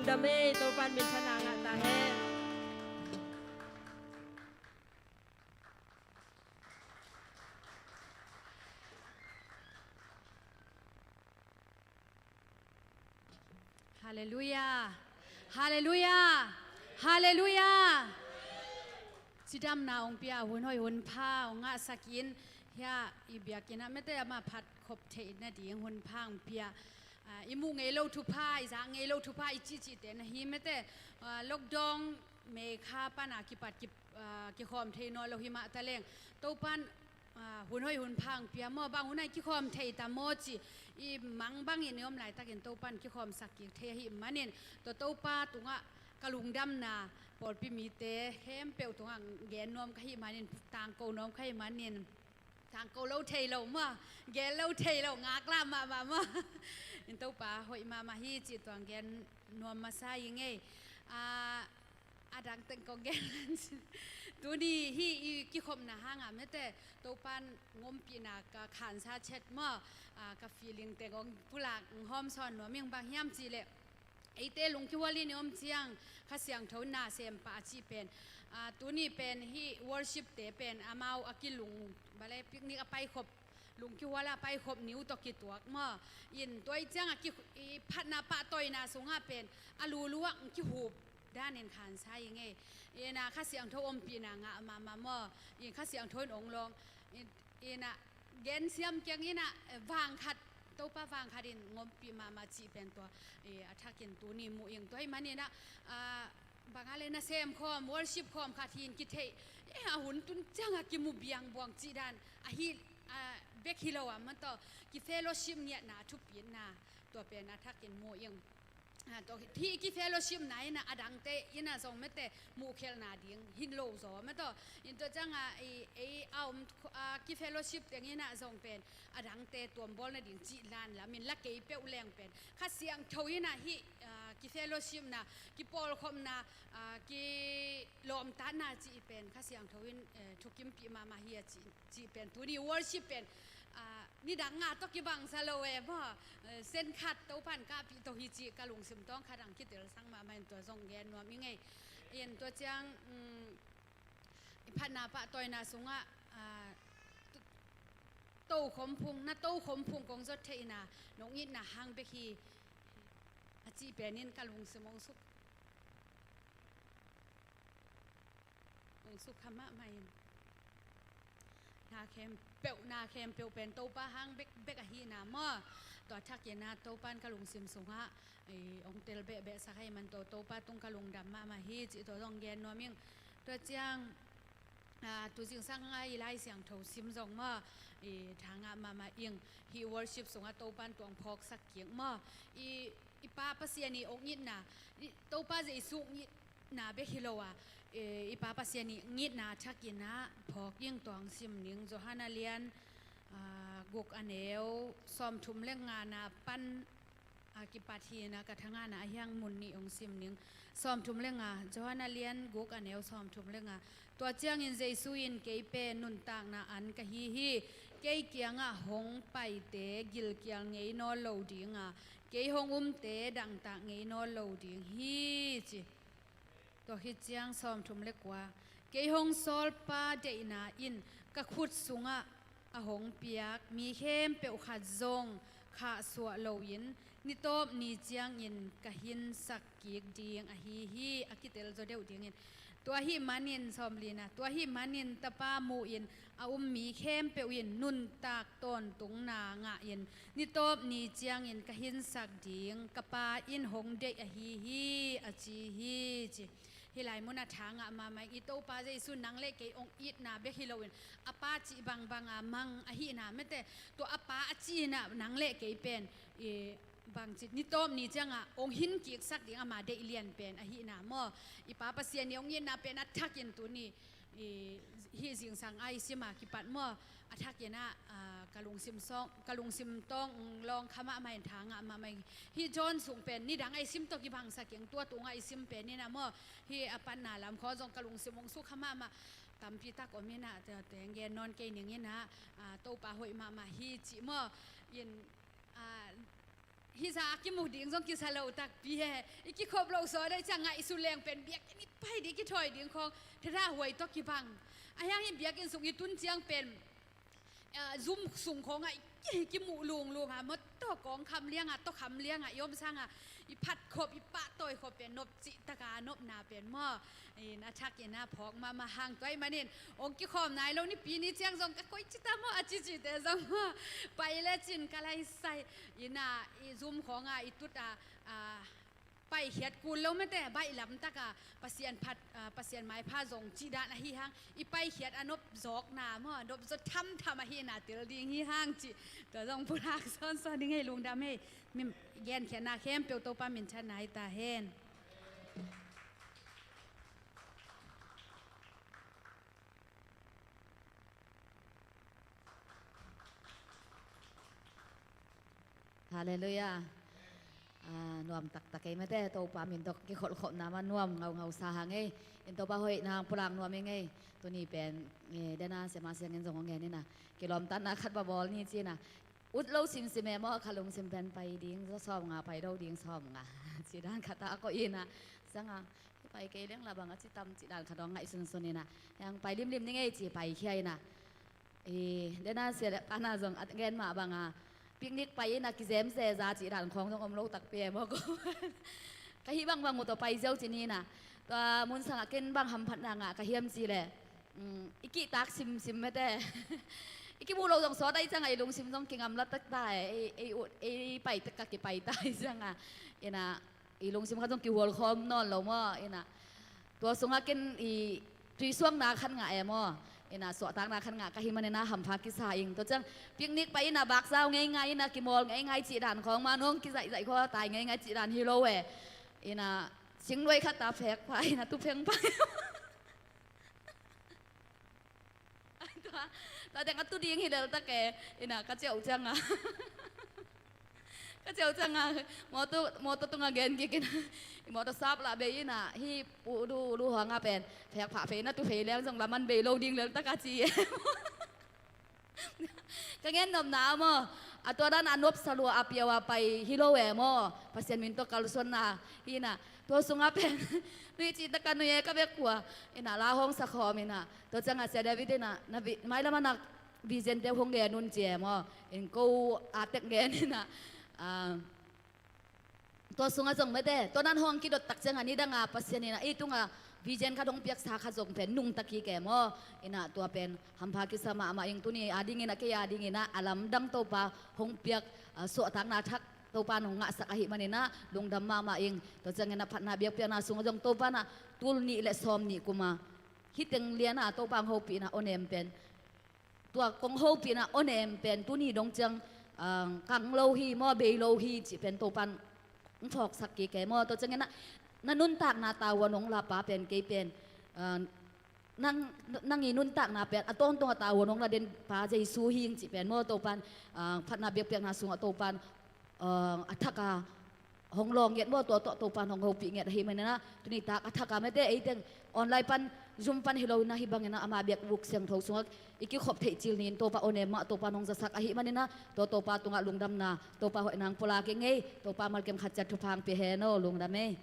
Dam ei, Topa'n minthanna ngah ta hen. Halleluiah. Halleluiah. Halleluiah. Cidamna hong pia, hun hoih hun pha hong ngahsak in, hia i biakinn ah mete ama phat khop theih nading hun pha hong pia. Ah, i muh ngei lo thupha, i zak ngei lo thupha, i cihcihte na hi mete, ah, lockdown May kha pana kipat ki, ah, kikhawm thei nawn lo hi mah taleng, Topa'n ah, hun hoih hun pha hong pia maw, bang hun ah i kikhawm thei ta maw cih i mang bangin i om laitakin Topa'n kikhawmsak kik thei ahih manin, tua Topa tungah ka lungdamna pawlpi mite khempeuh tungah gen nuam ka hih manin, tangko nuam ka hih manin, tangko lo thei lo maw, gen lo thei lo, ngaklah mahmah maw. In Topa hoih mahmah hi cih tuang gen nuam masa i ngei. Ah, a dang teng kong gen. Tuni hih i kikhopna hangah mete, Topa'n hong ompihna ka khansa chet maw, ah, ka feeling teng hong pulak hong hawmsawn nuam ing. Bang hiam cih leh, eite lungkihual in i om ciang Kha Siangtho in na sem pah a cih pen, ah, tuni pen hih worship-te pen amau a kilung, bale picnic a paikhop, lungkihual a paikhop ni uh tawh kituak maw. In tua ahih ciangah ki, i phatna pahtawina sungah pen a lulu ah hong kihup danin khansa i ngei. Inah Kha Siangtho ompihna ngah mahmah maw. In Kha Siangtho in hong lawng. In, inah gensiam kiang inah, eh, vang khat, Topa vang khat in hong ompih mahmah cih pen tua, eh, a thakin tuni muh ing. Tua ahih maninah, ah, bang a le na sem khawm, worship khawm khat hi in kitheih, eh, a hun tun ciangah kimu biangbuang cih dan ahi, ah, bek hi lo a, man tawh ki fellowship ngiatna a thupitna tua pen a thakin mu ing. Ah, tua hih ki fellowship na inah a dangte inah zong mete muhkhelhna ding hi lo zaw, man tawh in tua ciangah i, ei a om, ah, ki fellowship teng inah zong pen a dangte tuambawl nading cih lan lamin la kei peuh leng pen Kha Siangtho inah hih, ah, ki fellowship na, ki pawlkhopna, ah, ki lawmtatna cih pen Kha Siangtho in, eh, thukimpih mahmah hi a cih, cih pen tuni worship pen, ah, nidang nga tawh kibangsa lo e maw, eh, sen khat Topa'n kahpih to hi cih ka lungsim tawng khat ang kitelsak mahmah in tua zong gen nuam i ngei. In tua ciang, um, i phatna pahtawina sungah, ah, to, tokhom phung, na tokhom phung kong zot theihna nong itna hang bek hi a cih pen in ka lungsim hong suk, hong sukha mahmah in. Na khempeuh, na khempeuh pen Topa hang bekbek ahihna maw. Tua thakin ah Topa'n ka lungsim sungah, eh, hong tel behbeh sak ahih man tua Topa tung ka lungdam mahmah hi cih tua zong gen nuam ing. Tua ciang, ah, tu zingsang a i Lai Siangtho sim zong maw, eh, tha ngah mahmah ing. Hih worship sungah Topa'n tua hong phawksak kik maw. I, i Pa Pasian i hong itna, i Topa Jesu hong it na bek hi lo a, eh, i Pa Pasian i hong itna thakin ah phawk ing. Tua hong sim ning, Johan a lian, ah, guk a neu sawmthum le ngana pan a kipat hi-in ah ka tha ngana a hiang mun nih hong sim ning. Sawmthum le nga, Johan a lian guk a neu sawmthum le nga. Tua ciangin Jesu in, "Kei pen nuntakna an ka hi hi. Kei kiangah hong paite gilkial ngei nawn lo ding a, kei hong umte dangtak ngei nawn lo ding hi," ci. Tua khit ciang sawmthum le kua, "Kei hong sawlpa deihna in ka khut sungah a hong piak mi khempeuh khat zong khahsuah loin ni tawp ni ciangin ka hinsak kik ding ahi hi," a kitel zaw deuh dingin. Tua ahih manin, sawmlina, "Tua ahih manin Tapa mu-in a um mi khempeuh in nuntak tawntungna ngahin ni tawp ni ciangin ka hinsak ding ka Pa in hong deih ahi hi," a ci hi, ci. Hih lai munah tha ngah mahmah ing. I Topa Jesu nang le kei hong itna bek hi loin a Pa cih bangbang a mang ahihna mete, tua a Pa a cihna nang le kei pen, i, bangci ni tawp ni ciangah hong hinkiksak ding ama deih lian pen ahihna maw. I Pa Pasian i hong itna pen a thakin tuni, i, hih zingsang a i sim a kipat maw, a thakin ah, ah, ka lungsim sawng, ka lungsim tawng lawng kha mahmah in tha ngah mahmah ing. Hih John sung pen nidang a i sim tawh kibangsak ing, tua tungah i sim pen in ah maw, hih a panna lam khawng zong ka lungsim hong sukha mahmah. Tampi tak om in ah, te, teng gen nawn kei ning in ah, ah, Topa hoih mahmah hi cih maw. In, ah, Hih zah a kimu ding zong kisa lo takpi e. I kikhop loh sawt ahih ciang ngaihsut leng pen biakinn i pai ding, i kithawi ding khawng thadahhuai tawh kibang. Ahi hang hih biakinn sung i tun ciang pen, ah, zum sung khawngah i ki, kimuh lunglung a, mawtaw kawng kham liangah, tawkham liangah i om sangah i phatkhop, i pahtawikhop pen nop cih taka nopna pen maw, in a thak in a phawk mahmah hang, tua ahih manin hong kikhawm nai lo, Nipi ni ciang zong ka koih ci ta maw a cicite zong maw, pai lecin ka laisai in a, i zum khawngah i tut a, a, paikhiat kul lo mate, baih lamtaka Pasian phat, a, Pasian maipha zong cih dan ahi hang, i paikhiat a nop zawkna maw, nop zaw thamtham ahi na tel ding hi hang cih, tua zong pulak sawnsawn ding ei. Lungdam ei. Min, genkhiatna khempeuh Topa minthanna hi ta hen. Halleluiah. Ah, nuam taktak ei mate, Topa min tawh kikholhkhopna mah nuam ngaungau sa hang ei. In Topa hoihna hang pulak nuam ing ei. Tuni pen, eh, dena sema siang in zong hong en ina, kilawmtatna khat va bawl ni ci ina. Ut lo simsim e maw, ka lungsim pen pai ding zaw sawmnga, pai lo ding sawmnga. Ci dan khat a koih ina. Sanga, pai kei leng la bang a ci tam ci dan khat hong ngaihsunsun ina. Yang pai limlim ning ei ci paikhia ina. I, dena sia le pana zong a gen mah banga, picnic pai ina kizem zeza cih dan khawng zong om lo takpi e maw ko. Ka hih bangbang uh tawh pai ziau ci ni ina. Tua mun sangah ken bang hamphatna ngah ka hiam ci le, mm, i kihtak simsim mate. I kimuh loh zong sawt ahih ciangah i lungsim zong kingamla tak ta e, ei, ei, ei pai tek ka kipai ta ahih ciangah. Ina, i lungsim khat zong kihual khawm nawn lo maw, ina. Tua sungah ken i tuisuakna khat ngah e maw, ina, suahtakna khat ngah ka hih manin a hampha kisa ing. Tua ciang picnic pai ina bakzau ngeingai ina kimawl ngeingai cih dan khawng mah nong kizaihzaih khua tai ngeingai cih dan hi lo e. Ina, singluai khat ta phek pha ina tu pheng pha. Tua, tua teng a tu ding hi lel tak e, ina ka ciah uh cianga. Ka ciah uh cianga, mawtaw, mawtaw tungah gen kik ina, i mawtaw sap lah bei ina, hi pu du lu hanga pen, phek phah phei na tu phei leng zong laman bei lo ding lel tak a ci e. Ka gen nopna a maw, a tua dan a nopsa lua a piau a pai hi lo e maw, Pasian min tawh kalsuanna hi ina, tua sungah pen, nui cih tak a nui e ka bek kua, ina la hong sa khawm ina, tua ciangah Sia David ina, na vi, mailam a nak vision te hong gen un ci e maw, in ko a tek gen ina, ah, tua sungah zong mate, tua nan hong kidot tak ciangah nidanga Pasian ina, ei tunga vision khat hong piaksa khat zong pen nungta kik e maw, ina tua pen hampha kisa mahmah ing. Tuni a dingin a kei a dingin a lamdang Topa hong piak, ah, suahtakna thak Topa nong ngahsak ahih manin a lungdam mahmah ing. Tua ciangin a phatna biakpiakna sungah zong Topa na tul nih le sawm nih kuma hih teng liana Topa hong hopihna awnem pen, tua kong hopihna awnem pen tuni dong ciang, ah, kang lo hi maw, bei lo hi cih pen Topan hong phawksak kik e maw. Tua ciangin a na nuntakna tavuan hong lapa pen kei pen, ah, nang, nang i nuntakna pen a tawntung a tavuan hong la den pa Jesu hi ing cih pen maw, Topan, ah, phatna biakpiakna sungah Topan, ah, a thaka hong lawng ngiat maw, tua tawh Topan hong hopih ngiat ahih manin a, tuni tak a thaka mate ei teng online pan, Zoom pan hi lo ina, hih bangin a ama biakbuk siangtho sungah i kikhop theih cil ni in Topa awnem mah Topan hong zasak ahih manin a, tua Topa tungah lungdamna, Topa hoihna hong pulak ing ei. Topa malkem khat ciat thupha hong pia hen aw, lungdam ei.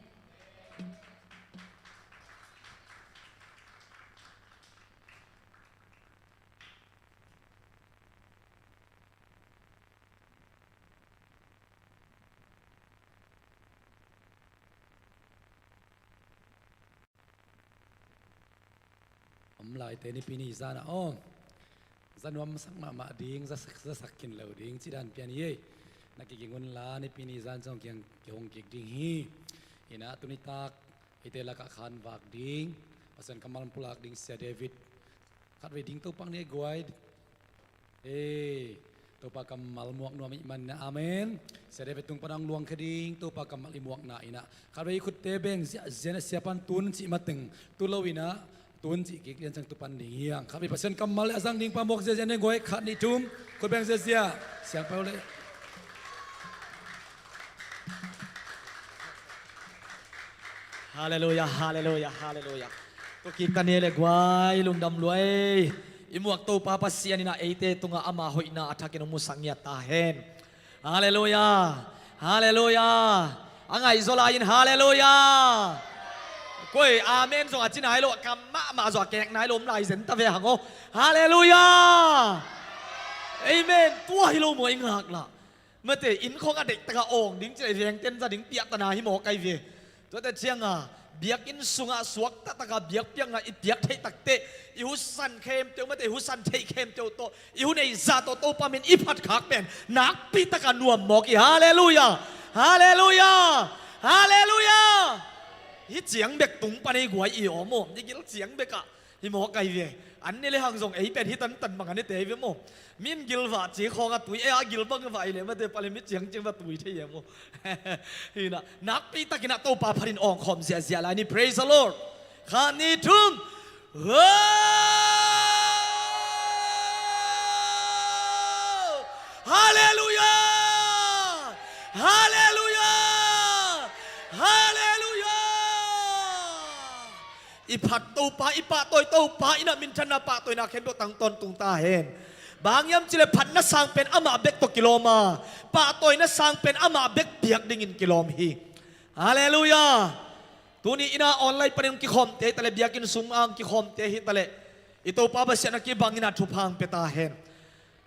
Om laite Nipi ni zan a aw, za nuamsak mahmah ding, za sak, za sak khin lo ding cih dan pian hi ei. Na kiging unla Nipi ni zan zong kiang kihong kik ding hi. Ina tuni tak eite lakah khan vak ding, Pasian kammal pulak ding Sia David. Khatvei ding Topa ni guai. Ee, Topa kammal muak nuam ih manna. Amen. Sia David tung pan hong luang khe ding Topa kammal i muakna ina. Khatvei i khutte beng ziahziah ina, sia pan tun cih mateng tu lo ina, tun cih kik lian ciang tu pan ding hiang. Khatvei Pasian kammal le a zang ding pa muak ziahziah ina guai, khat nih thum. Khut beng ziahziah. Siang pau le. Halleluiah, halleluiah, halleluiah. Tua kik ta ni le guai, lungdam lua ei. I muak Topa Pasian ina eite tungah ama hoihna a thakin hong musak ngiat ta hen. Halleluiah. Halleluiah. A ngaihzaw lai-in halleluiah. Koi amen zong a ci nai lo, kam mahmah zong a kek nai lo om lai zen ta ve hang aw. Halleluiah. Amen. Tua hi lo maw i ngaklah? Mate, inn khawng a deihtaka awng ding ci leh vengten za ding piahtana hi maw kai ve. Tuate cianga biakinn sungah suaktataka biakpiakna i piak theih takteh i husan khempeuh, mate, i husan theih khempeuh tawh i hu neih zah tawh Topa min i phatkhak pen nakpitaka nuam mawk hi. Halleluiah. Halleluiah. Halleluiah. Hih ciang bek tung pan ei guai i om aw, i gil ciang bekah hi mawk ai ve. An ni le hang zong ei pen hih tantan bang an ni tei ve maw? Min gil vah ci khawng a tui ei a gil bang vah i le mate pale mi ciangciang va tui thei e maw? Hi na, nakpitakin a Topa phatin awngkhawm ziahziah lai ni. Praise the Lord. Khat ni thum. Halleluiah. Halleluiah. Halleluiah. I phat Topa, i pahtawi Topa in a minthanna pahtawina khempeuh tang tawntung ta hen. Bang hiam cileh phatna sang pen amah bek tawh kilawm a, pahtawina sang pen amah bek piak dingin kilawm hi. Halleluiah. Tuni in a online panin hong kikhawmte hi taleh, biakinn sungah hong kikhawmte hi taleh, i Topa basiahna kibangin a thupha hong pia ta hen.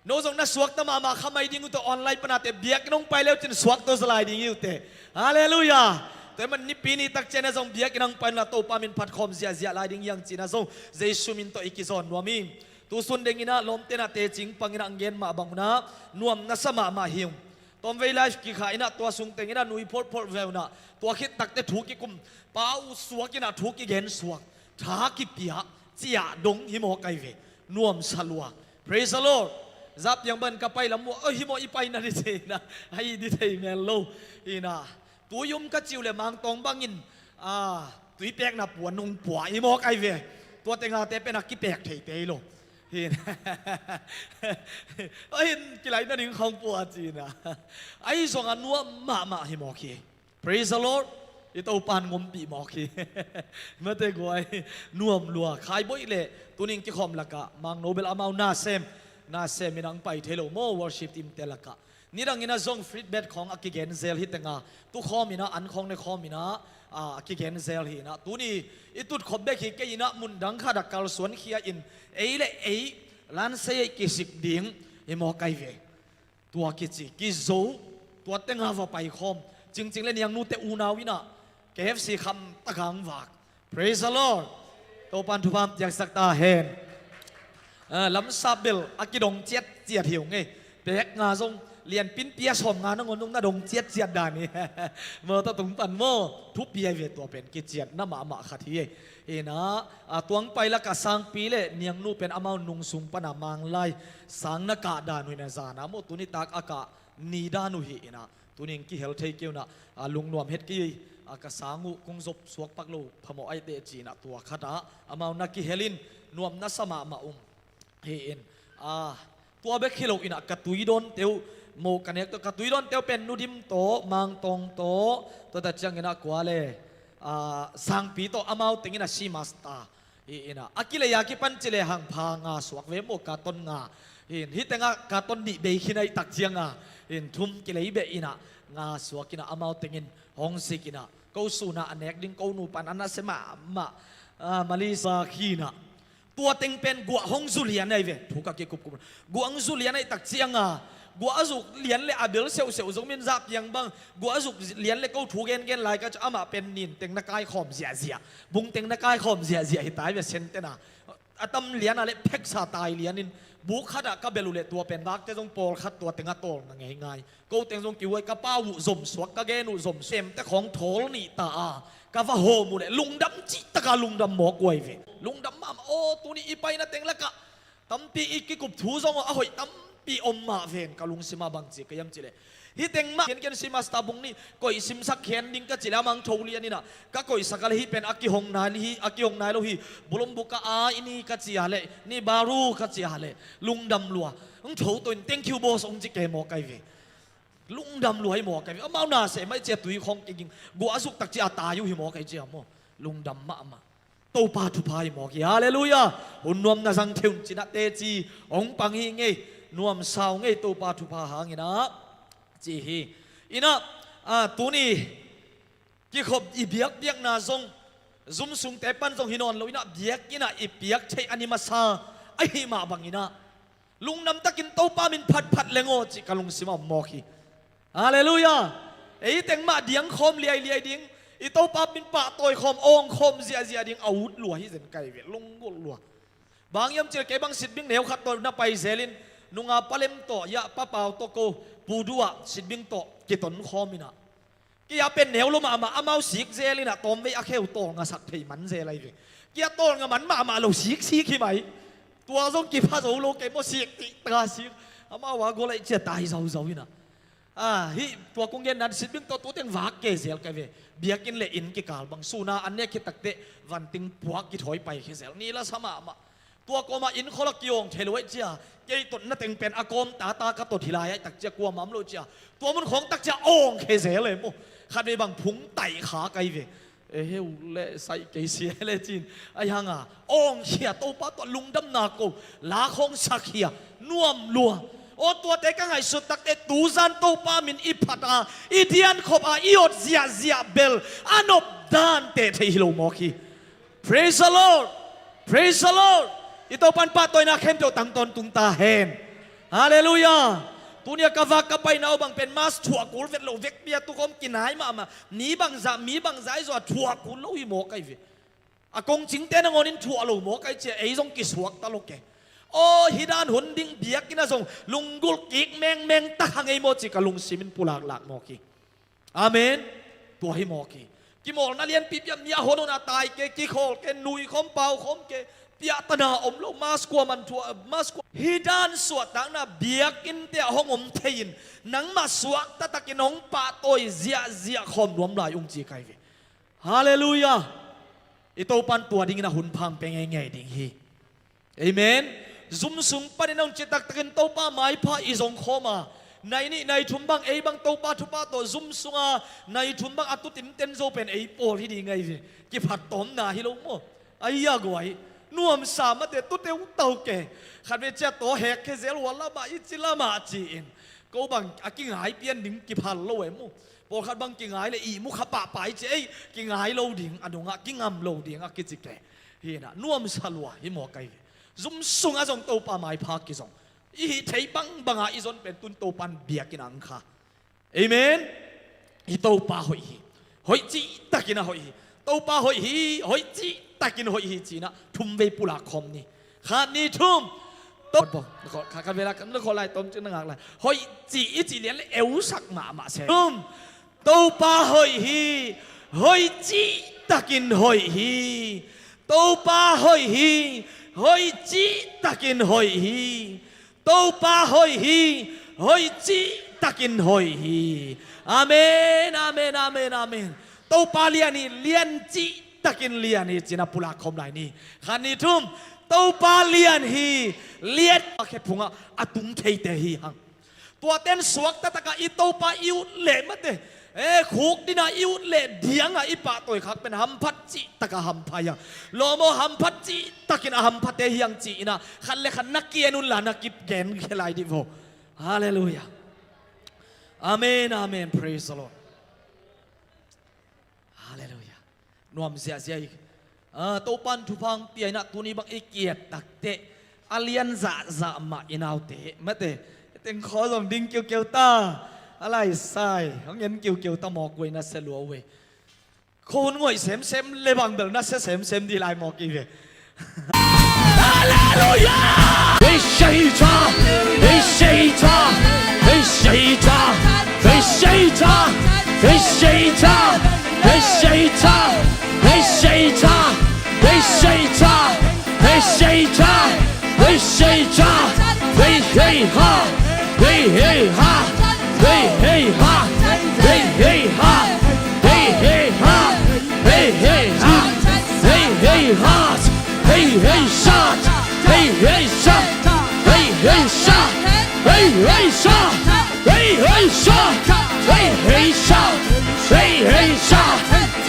No zong na suakta mahmah kha mai ding uh tawh online panate biakinn hong pai leu cin suakta zaw lai ding hi uh teh. Halleluiah. Tua ahih man nipi ni takciang na zong biakinn hong pai na Topa min phatkhawm ziahziah lai ding hiang cihna zong Jesu min tawh i kizawn nuam hi. Tusun dingin a lawmte na tecing pangin a hong gen mah bang un a nuam na sa mahmah hi ung. Tawmvei live kikha in a tua sung tengin a nui phorhphorh ve un a tua khit takte thu kikum pa uh suak in a thu kigen suak, tha kipia, ciah dong hi maw kai ve. Nuamsa lua. Praise the Lord. Zah piang bang ka pai lam uh, oh, hi maw i pai na di thei na, a hi di thei mel lo. Hi na, tui um ka ci uh leh Mangtawng bangin, ah, tui pekna puan hong pua hi maw kai ve. Tua tengate pen a kipek thei tei lo. Hi na. A hin kilai na ding khawng pua ci na. Ahi zong a nuam mahmah hi mawk hi. Praise the Lord. I Topa in ngompih mawk hi. Mate guai, nuam lua. Khaiboih le tuning kikhawm lakah Mang Nobel amau na sem, na sem in hong pai thei lo maw worship team te lakah. Nidangin a zong feedback khawng a kigen zel hi tenga, tu khawm in a an khawng ne khawm in a, a kigen zel hi in a. Tuni i tutkhop bek hi kei in a mun dang khat a kalsuan khia in ei le ei lansei ei kisik ding hi maw kai ve. Tua kici, kizo, tua tenga va paikhawm. Cingcing le niangnute unau in a, K F C kham taka hong vak. Praise the Lord. Topan thupha piaksak ta hen. Ah, lamsap bel a kidong ciatciat hi ung ei. Pek nga zong lianpin pia sawm nga nangawn zong na dong ciatciat dan hi. Maw, tua tung pan maw, thupi ai ve tua pen kiciatna mahmah khat hi ei. Hi na, a tuang pai lakah sangpi le niangnu pen amau nung sung pana Manglai sang na kah dan uh hi na zana maw, tuni tak a kah ni dan uh hi in a, tuning kihel thei kei un a, a lungnuam het kei, a ka sang uh kong zop suak pak lo phamawh ai teh ci in a tua khat a amau na kihel in nuam na sa mahmah ung. Hi in, a, tua bek hi lo in a ka tui dawnte uh, mo ka nek tawh ka tui dawnte uh pen Nu Dim tawh, Mang Tawng tawh, tua ta ciangin a kua le, a, sangpi tawh amau tengin a si masta. Hi in a, a kilei a kipan ci le hang pha nga suak ve maw, ka ton nga. Hi in, hi tengah ka ton nih bei khin a i tak cianga. Hi in, thum kilei beh in a, nga suak in a, amau tengin hong zik in a. Ko suna a nek ding ko nu pan a na se mahmah. A, Malaysia khin a. Tua teng pen guah hong zu lian ai ve, thu ka kikupkup. Guah hong zu lian ai tak cianga, guah a zu lian le a bel seuhseuh zong min zah piang bang, guah a zu lian le ko thu gengen lai ka ci amah pen nin teng na kaikhawm ziahziah, bung teng na kaikhawm ziahziah hi tai ve sentena. A tam lian a le pheksa tai lianin, buk khat ah ka bel uh le tua pen gakte zong pawlkhat tua teng a tawl na ngeingai. Ko teng zong kihuai ka pau uh zomsuak, ka gen uh zomsuak. Emte khawng thawl nih ta a, ka va hawm uh leh lungdam cihtaka lungdam mawk uh ai ve. Lungdam mahmah aw, tuni i paina teng lakah tampi i kikup thu zong a hoih tampi om mah ven ka lungsim ah bang ci ka hiam cih leh. Hih teng mah kenken si masta bung nih koih simsak khen ding ka cih leh a mang tho lian in a ka koihsak a leh hih pen a kihong nai hi, a kihong nai lo hi. Bulom buka a i ni ka ci a leh, ni baru ka ci a leh lungdam lua. Hong tho to in thank you boss hong ci kei mawk ai ve. Lungdam lua hi mawk ai ve. Amau na seh mai cia tui khawng kiging. Guah a zuk tak cia a tai uh hi mawk ai cia maw. Lungdam mahmah. Topa thupha hi mawk hi. Halleluiah. Hun nuam na zang thei un cin a teci hong pang hi ngei. Nuamsa uh ngei Topa thupha hangin a ci hi. In a, A, tuni kikhop i biakpiakna zong, zum sungte pan zong hi nawn lo inah, biakinn ah i piak theih a ni masa ahih mah banginah, lungdam takin Topa min phatphat leng aw cih ka lungsim a om mawk hi. Halleluiah. Ei teng mah diang khawm liailiai ding, i Topa min pahtawi khawm, awng khawm ziahziah ding a ut lua hi zen kai ve, lunggulh lua. Bang hiam cih leh kei bang Sitbing neu khat tawh na pai zelin, nunga Pa Lem tawh, ya, Pa Pau tawh ko, Pu Du ah Sitbing tawh kiton khawm inah, kei a pen neu lo mahmah, amau sik zel inah tawmvei a kheu tawlnga sak thei man zel ahi ve. Kei a tawlnga man mahmah lo, siksik hi mai. Tua zong kipha zo lo kei maw, sik tih taka sik. Amau a gol aih cia tai zauzau inah. A, hih tua kong genna Sitbing tawh tu teng vak kei zel kai ve. Biakinn le inn kikal bang suna an nek khit takteh vanting puak kithawi pai khe zel, ni la sa mahmah. Tua kawma inn khual a kiawng thei lo aih cia, kei totna teng pen a kawm tata ka tot hi lai aih tak cia, kuamah om lo cia, tua mun khawng tak cia awng khe zel e maw. Khatvei bang phung taih kha kai ve. E heu le saih kei sia le cin. Ahi hanga awng khia, Topa tawh lungdamna ko, la khawng sak khia, nuam lua. Aw, tuate ka ngaihsut takteh tuzan Topa min i phat a, i diankhop a, i awt ziahziah bel a nop dante thei hi lo mawk hi. Praise the Lord. Praise the Lord. I Topan pahtawina khempeuh tang tawntung ta hen. Halleluiah. Tunia ka vak ka paina uh bang pen mas thuah kul vet lo, vekpi a tukhawm kinai mahmah, mi bangzah mi bangzah i zawh a thuah kul lo hi mawk ahi ve. A kongcingte nangawnin thuah lo mawk ahi cia, ei zong kisuakta lo ke. Aw, hih dan hun ding biakinn ah zong lunggulh kik mengmeng ta kha ngei maw cih ka lungsimin pulaklak mawk hi. Amen. Tua hi mawk hi. Kimawlna lianpipi a mi a hon hon a tai ke, kikhawl ke, nui khawm pau khawm ke, piahtana om lo, mas kua man thua, mas kua. Hih dan suahtakna biakinnte ah hong om thei-in, nangmah suakta takin hong pahtawi ziahziah khawm nuam lai ung ci kai ve. Halleluiah. I Topan tua dingin a hun phang pia ngeingei ding hi. Amen. Zum sung panin a hun citaktakin Topa maipha i zong khawm a, nai nih nai thum bang ei bang Topa thupha tawh zum sunga nai thum bang a tutim ten zo pen ei pawl hi ding ahi ve. Kiphat tawmna hi lo maw. Ahi a guai, nuamsa mate, tuteu tau ke. Khatvei cia taw hek khe zel, hua lamah i ci lamah ci-in, ko bang a kingai pian ding kiphal lo e maw. Pawlkhat bang kingai le ihmu kha pahpah i ci, ei, kingai lo ding, a nungah kingam lo ding a kici ke. Hinah nuamsa lua hi mawk ahi ve. Zum sungah zong Topa maipha kizong, i hih theih bangbanga i zon pen tun Topan biakinn ang kha. Amen. I Topa hoih hi. Hoih cihtakin a hoih hi. Topa hoih hi, hoih cihtakin hoih hi cinah thumvei pulak khawm ni. Khat, nih, thum. Topa, kha, kha vela kan khawh lai, tom cin na ngak lai. Hoih cih i cih lian le eusak mahmah se. Thum. Topa hoih hi, hoih cihtakin hoih hi. Topa hoih hi, hoih cihtakin hoih hi. Topa hoih hi, hoih cihtakin hoih hi. Amen, amen, amen, amen. Topa lian hi, lian cihtakin lian hi cinah pulak khawm lai ni. Khat, nih, thum. Topa lian hi, lian a khe phungah a tung theite hi hang. Tuaten suakta takah i Topa i ut leh mate, e, khuk dina i ut leh dianga i pahtawi khak pen hamphat cihtakah hampha hiang. Lawm aw, hamphat cihtakin a hamphate hiang ci-inah khat le khat na kian unla na kip gen khe lai dih vo. Halleluiah. Amen, amen. Praise the Lord. Halleluiah. Nuam ziahziah hi. Ah, Topan thupha hong pia inah tuni bang i kiat takteh a lian zahzah mah i naute mate, tengkhaw zong ding kiukiu ta. A laisai hong en kiukiu ta mawk uh ei, na sia lua uh ei. Khuahun ngoih semsem le bang bel na sia semsem dih lai mawk i ve. Halleluiah! Hey, hey, shot! Hey, hey, shot! Hey, hey, shot! Hey, hey, shot! Hey, hey, shot! Hey, hey, shot! Hey, hey, shot! Hey, hey, shot!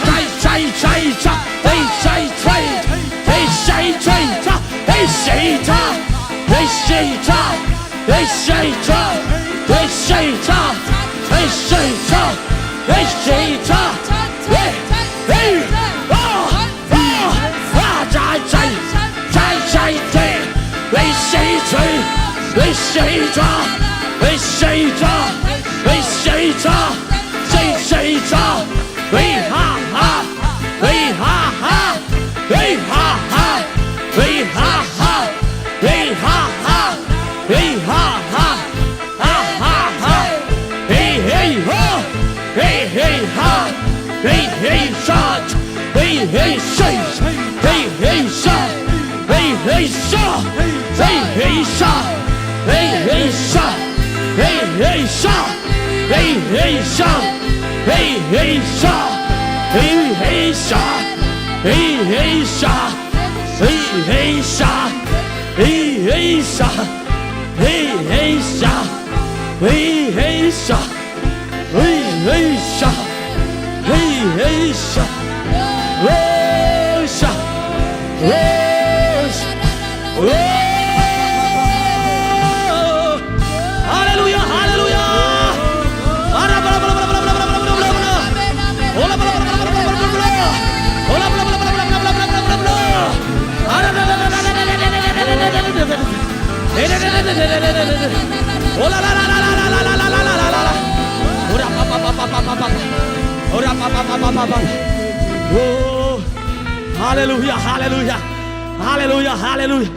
Chai, chai, chai, chai! Hey, chai, chai! Hey, chai, chai, chai! Hey, chai, chai! Hey, chai, chai! Hey, chai, chai! Hey, chai, chai! Hey, chai, chai! Haleluya, haleluya. Haleluya, haleluya. Haleluya, haleluya.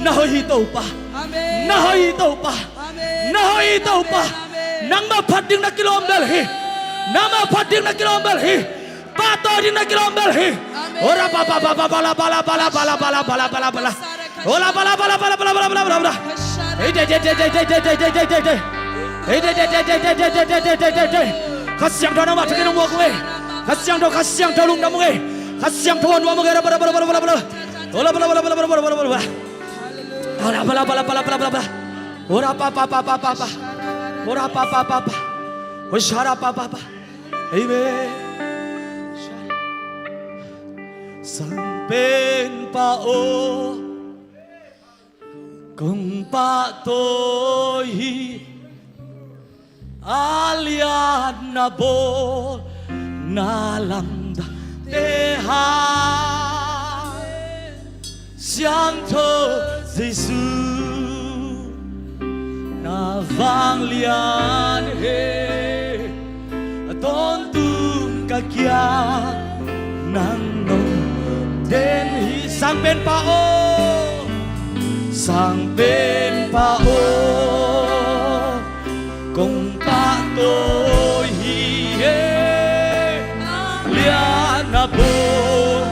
Na hoih hi Topa. Amen. Na hoih hi Topa. Amen. Na hoih hi Topa. Amen. Nangmah phat ding na kilawm bel hi. Nangmah phat ding na kilawm bel hi. Pahtawi ding na kilawm bel hi. Amen. Ora pa pa pa pa pa la pa la pa la pa la pa la pa la pa la pa la. Ora pa la pa la pa la pa la pa la pa la pa la. Hey, hey, hey. Hey, hey, hey. Kha Siangtho nangmah thakin hong muak ung ei. Kha Siangtho, Kha Siangtho lungdam ung ei. Kha Siangtho hong nuam ung ei. Ora pa la pa la pa la pa la pa la pa la. Ora pa la pa la pa la pa la pa la pa la. Ora pa pa pa pa pa pa. Ora pa pa pa pa. Hosanna pa pa pa. Amen. Sang Penpa aw, kong pahtawi hi. A lian na bawl na lamdangte hang, Siangtho Jesu, na vanglian hi. A tawntung ka kiang nang nong den hi. Sang Penpa aw, Sang Penpa aw, kong pahtawi hi e. Lian na bawl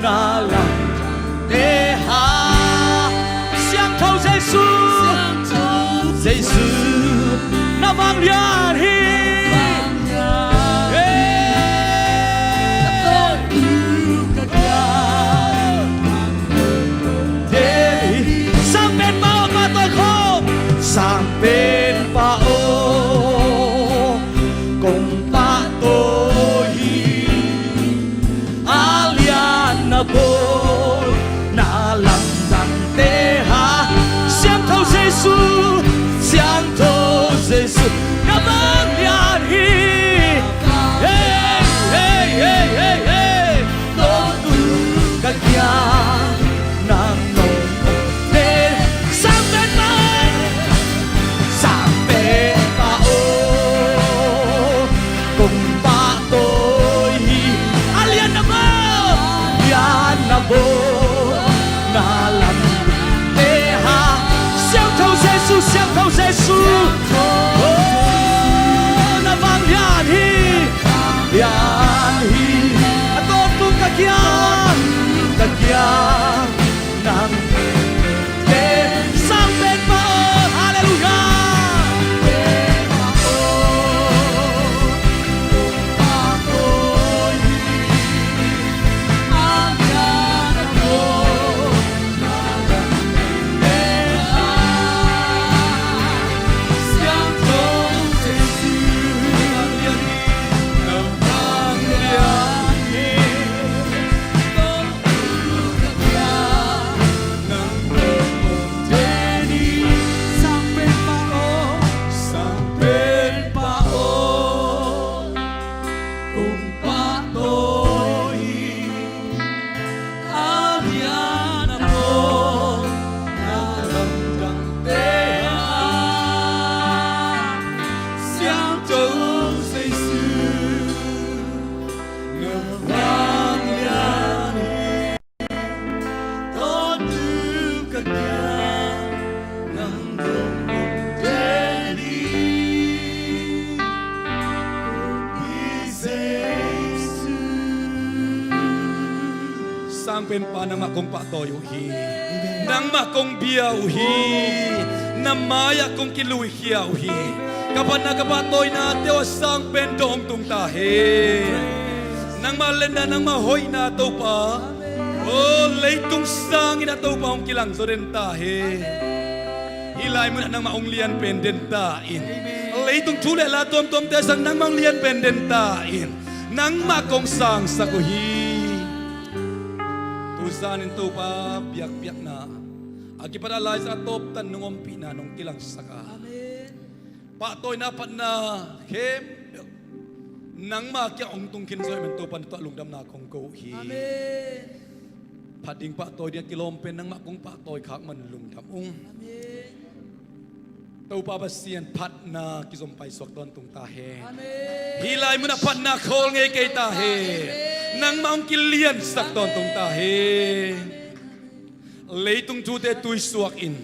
na lamdangte hang, Siangtho Jesu, Jesu, na vanglian hi. Hey. Sang Penpa aw, pahtawi khawm. Sang Penpa aw, kong pahtawi hi. A lian na bawl na lamdangte hang, Siangtho Jesu, Siangtho Jesu, na vanglian hi. Hey, hey, hey, hey, hey. Tawntung ka kiang nang nong den. Sang Penpa, Sang Penpa aw, kong pahtawi hi. A lian na bawl, lian na bawl na lamdangte hang, Siangtho Jesu, Siangtho Jesu, oh, na vanglian hi. Lian hi. A tawntung ka kiang, ka kiang nang te. Sang Penpa aw, haleluya. Sang pen Pa, nangmah kong pahtawi uh hi. Nangmah kong bia uh hi. Na mai-ah kong kiluikhia uh hi. Ka phatna ka pahtawinate uh a sang pen dong tung ta hen. Nangmah lianna, nangmah hoihna Topa, o, leitung sangin ah Topa hong kilangzaw den ta hen. Hih lai munah nangmah hong lian pen den ta in. Leitung thu le la tuamtuamte sang nangmah hong lian pen den ta in. Nangmah kong sangsak uh hi. Tu zanin Topa biakpiakna, a kipat a laizang a tawptan nong ompihna nong kilangsak a, pahtawina phatna khempeuh nangma kiang hong tung khin zawh ahih man Topa, na tungah lungdamna kong ko uh hi. Phat ding pahtawi ding a kilawm pen nangmah kong pahtawi khak man lungdam ung. Topa Pasian, phatna kizom paisuak tawntung ta hen. Hih lai munah phatna khawl ngei kei ta hen. Nangmah hong kiliansak tawntung ta hen. Leitung thute tuisuak in,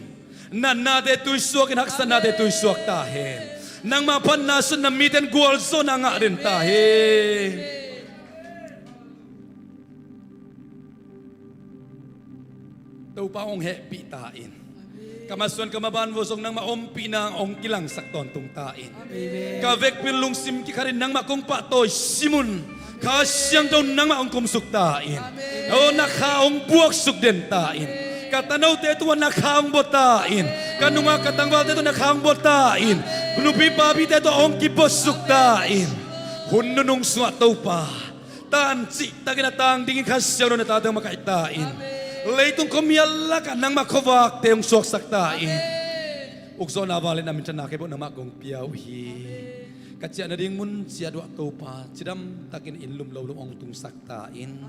natnate tuisuak in, haksatnate tuisuak ta hen. Nangmah phatna sungah na mite in gualzawhna ngah den ta hen. Topa hong hehpih ta in. Ka masuan ka maban uh zong nangmah ompihna hong kilangsak tawntung ta in. Ka vekpi-in lungsim kikhatin nangmah kong pahtawi simun, Kha Siangtho nangmah hong kumsuk ta in. O, na kha hong buaksuk den ta in. Ka tanote tungah na kha hong bua ta in. Ka nungak ka tangvalte tungah na kha hong bua ta in. Nupi papite tungah hong kibuasuk ta in. Hun nunung sungah Topa, tancihtakin a tang dingin Kha Siangtho na tate hong makaih ta in. Leitung khuamial lakah nangmah khuavakte hong suaksak ta in. Ukzawhna, vangliatna, minthanna khempeuh nangmah kong pia uh hi. Ka ciah nading mun ciat uh ah Topa, cidamtakin inn lum lo lo hong tungsak ta in.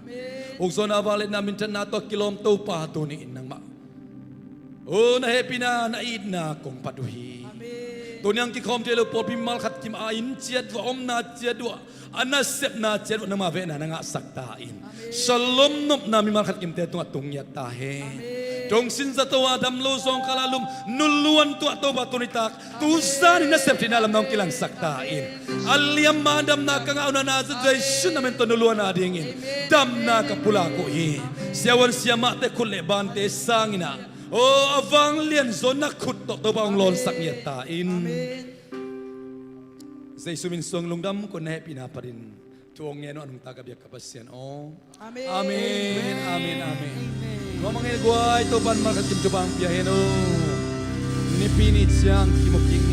Ukzawhna, vangliatna, minthanna tawh kilawm Topa, tuni-in nangmah, o, na hehpihna, na itna kong phat uh hi. Tuni-in hong kikhawm thei lo pawlpi mimal khat kim a inn ciat uh ah, omna ciat uh ah, a nasepna ciat uh ah nangmah vehna na ngahsak ta in. Shalom nopna mimal khat kimte tungah tung ngiat ta hen. Dong sin zato a, dam lo zawngkhal a, lum nuluan tungah Topa, tuni tak, tu zanin na sep theihna lam na hong kilangsak ta in. A liamma damna ka ngah uh, na Nazareth Jesu na min tawh nuluan a dingin damna ka pulak uh hi. Siavuan siamahte khut le bante sangin ah, o, a vanglian zaw na khut tawh Topa hong lawnsak ngiat ta in. Jesu min suang lungdam ko, na hehpihna phatin thu hong ngen uh a nungta ka biak ka Pasian aw. Amen. Amen, amen, amen. Nuam a ngei le guai, Topa'n mimal khat kim thupha hong pia hen aw. Nipi ni ciang kimu kik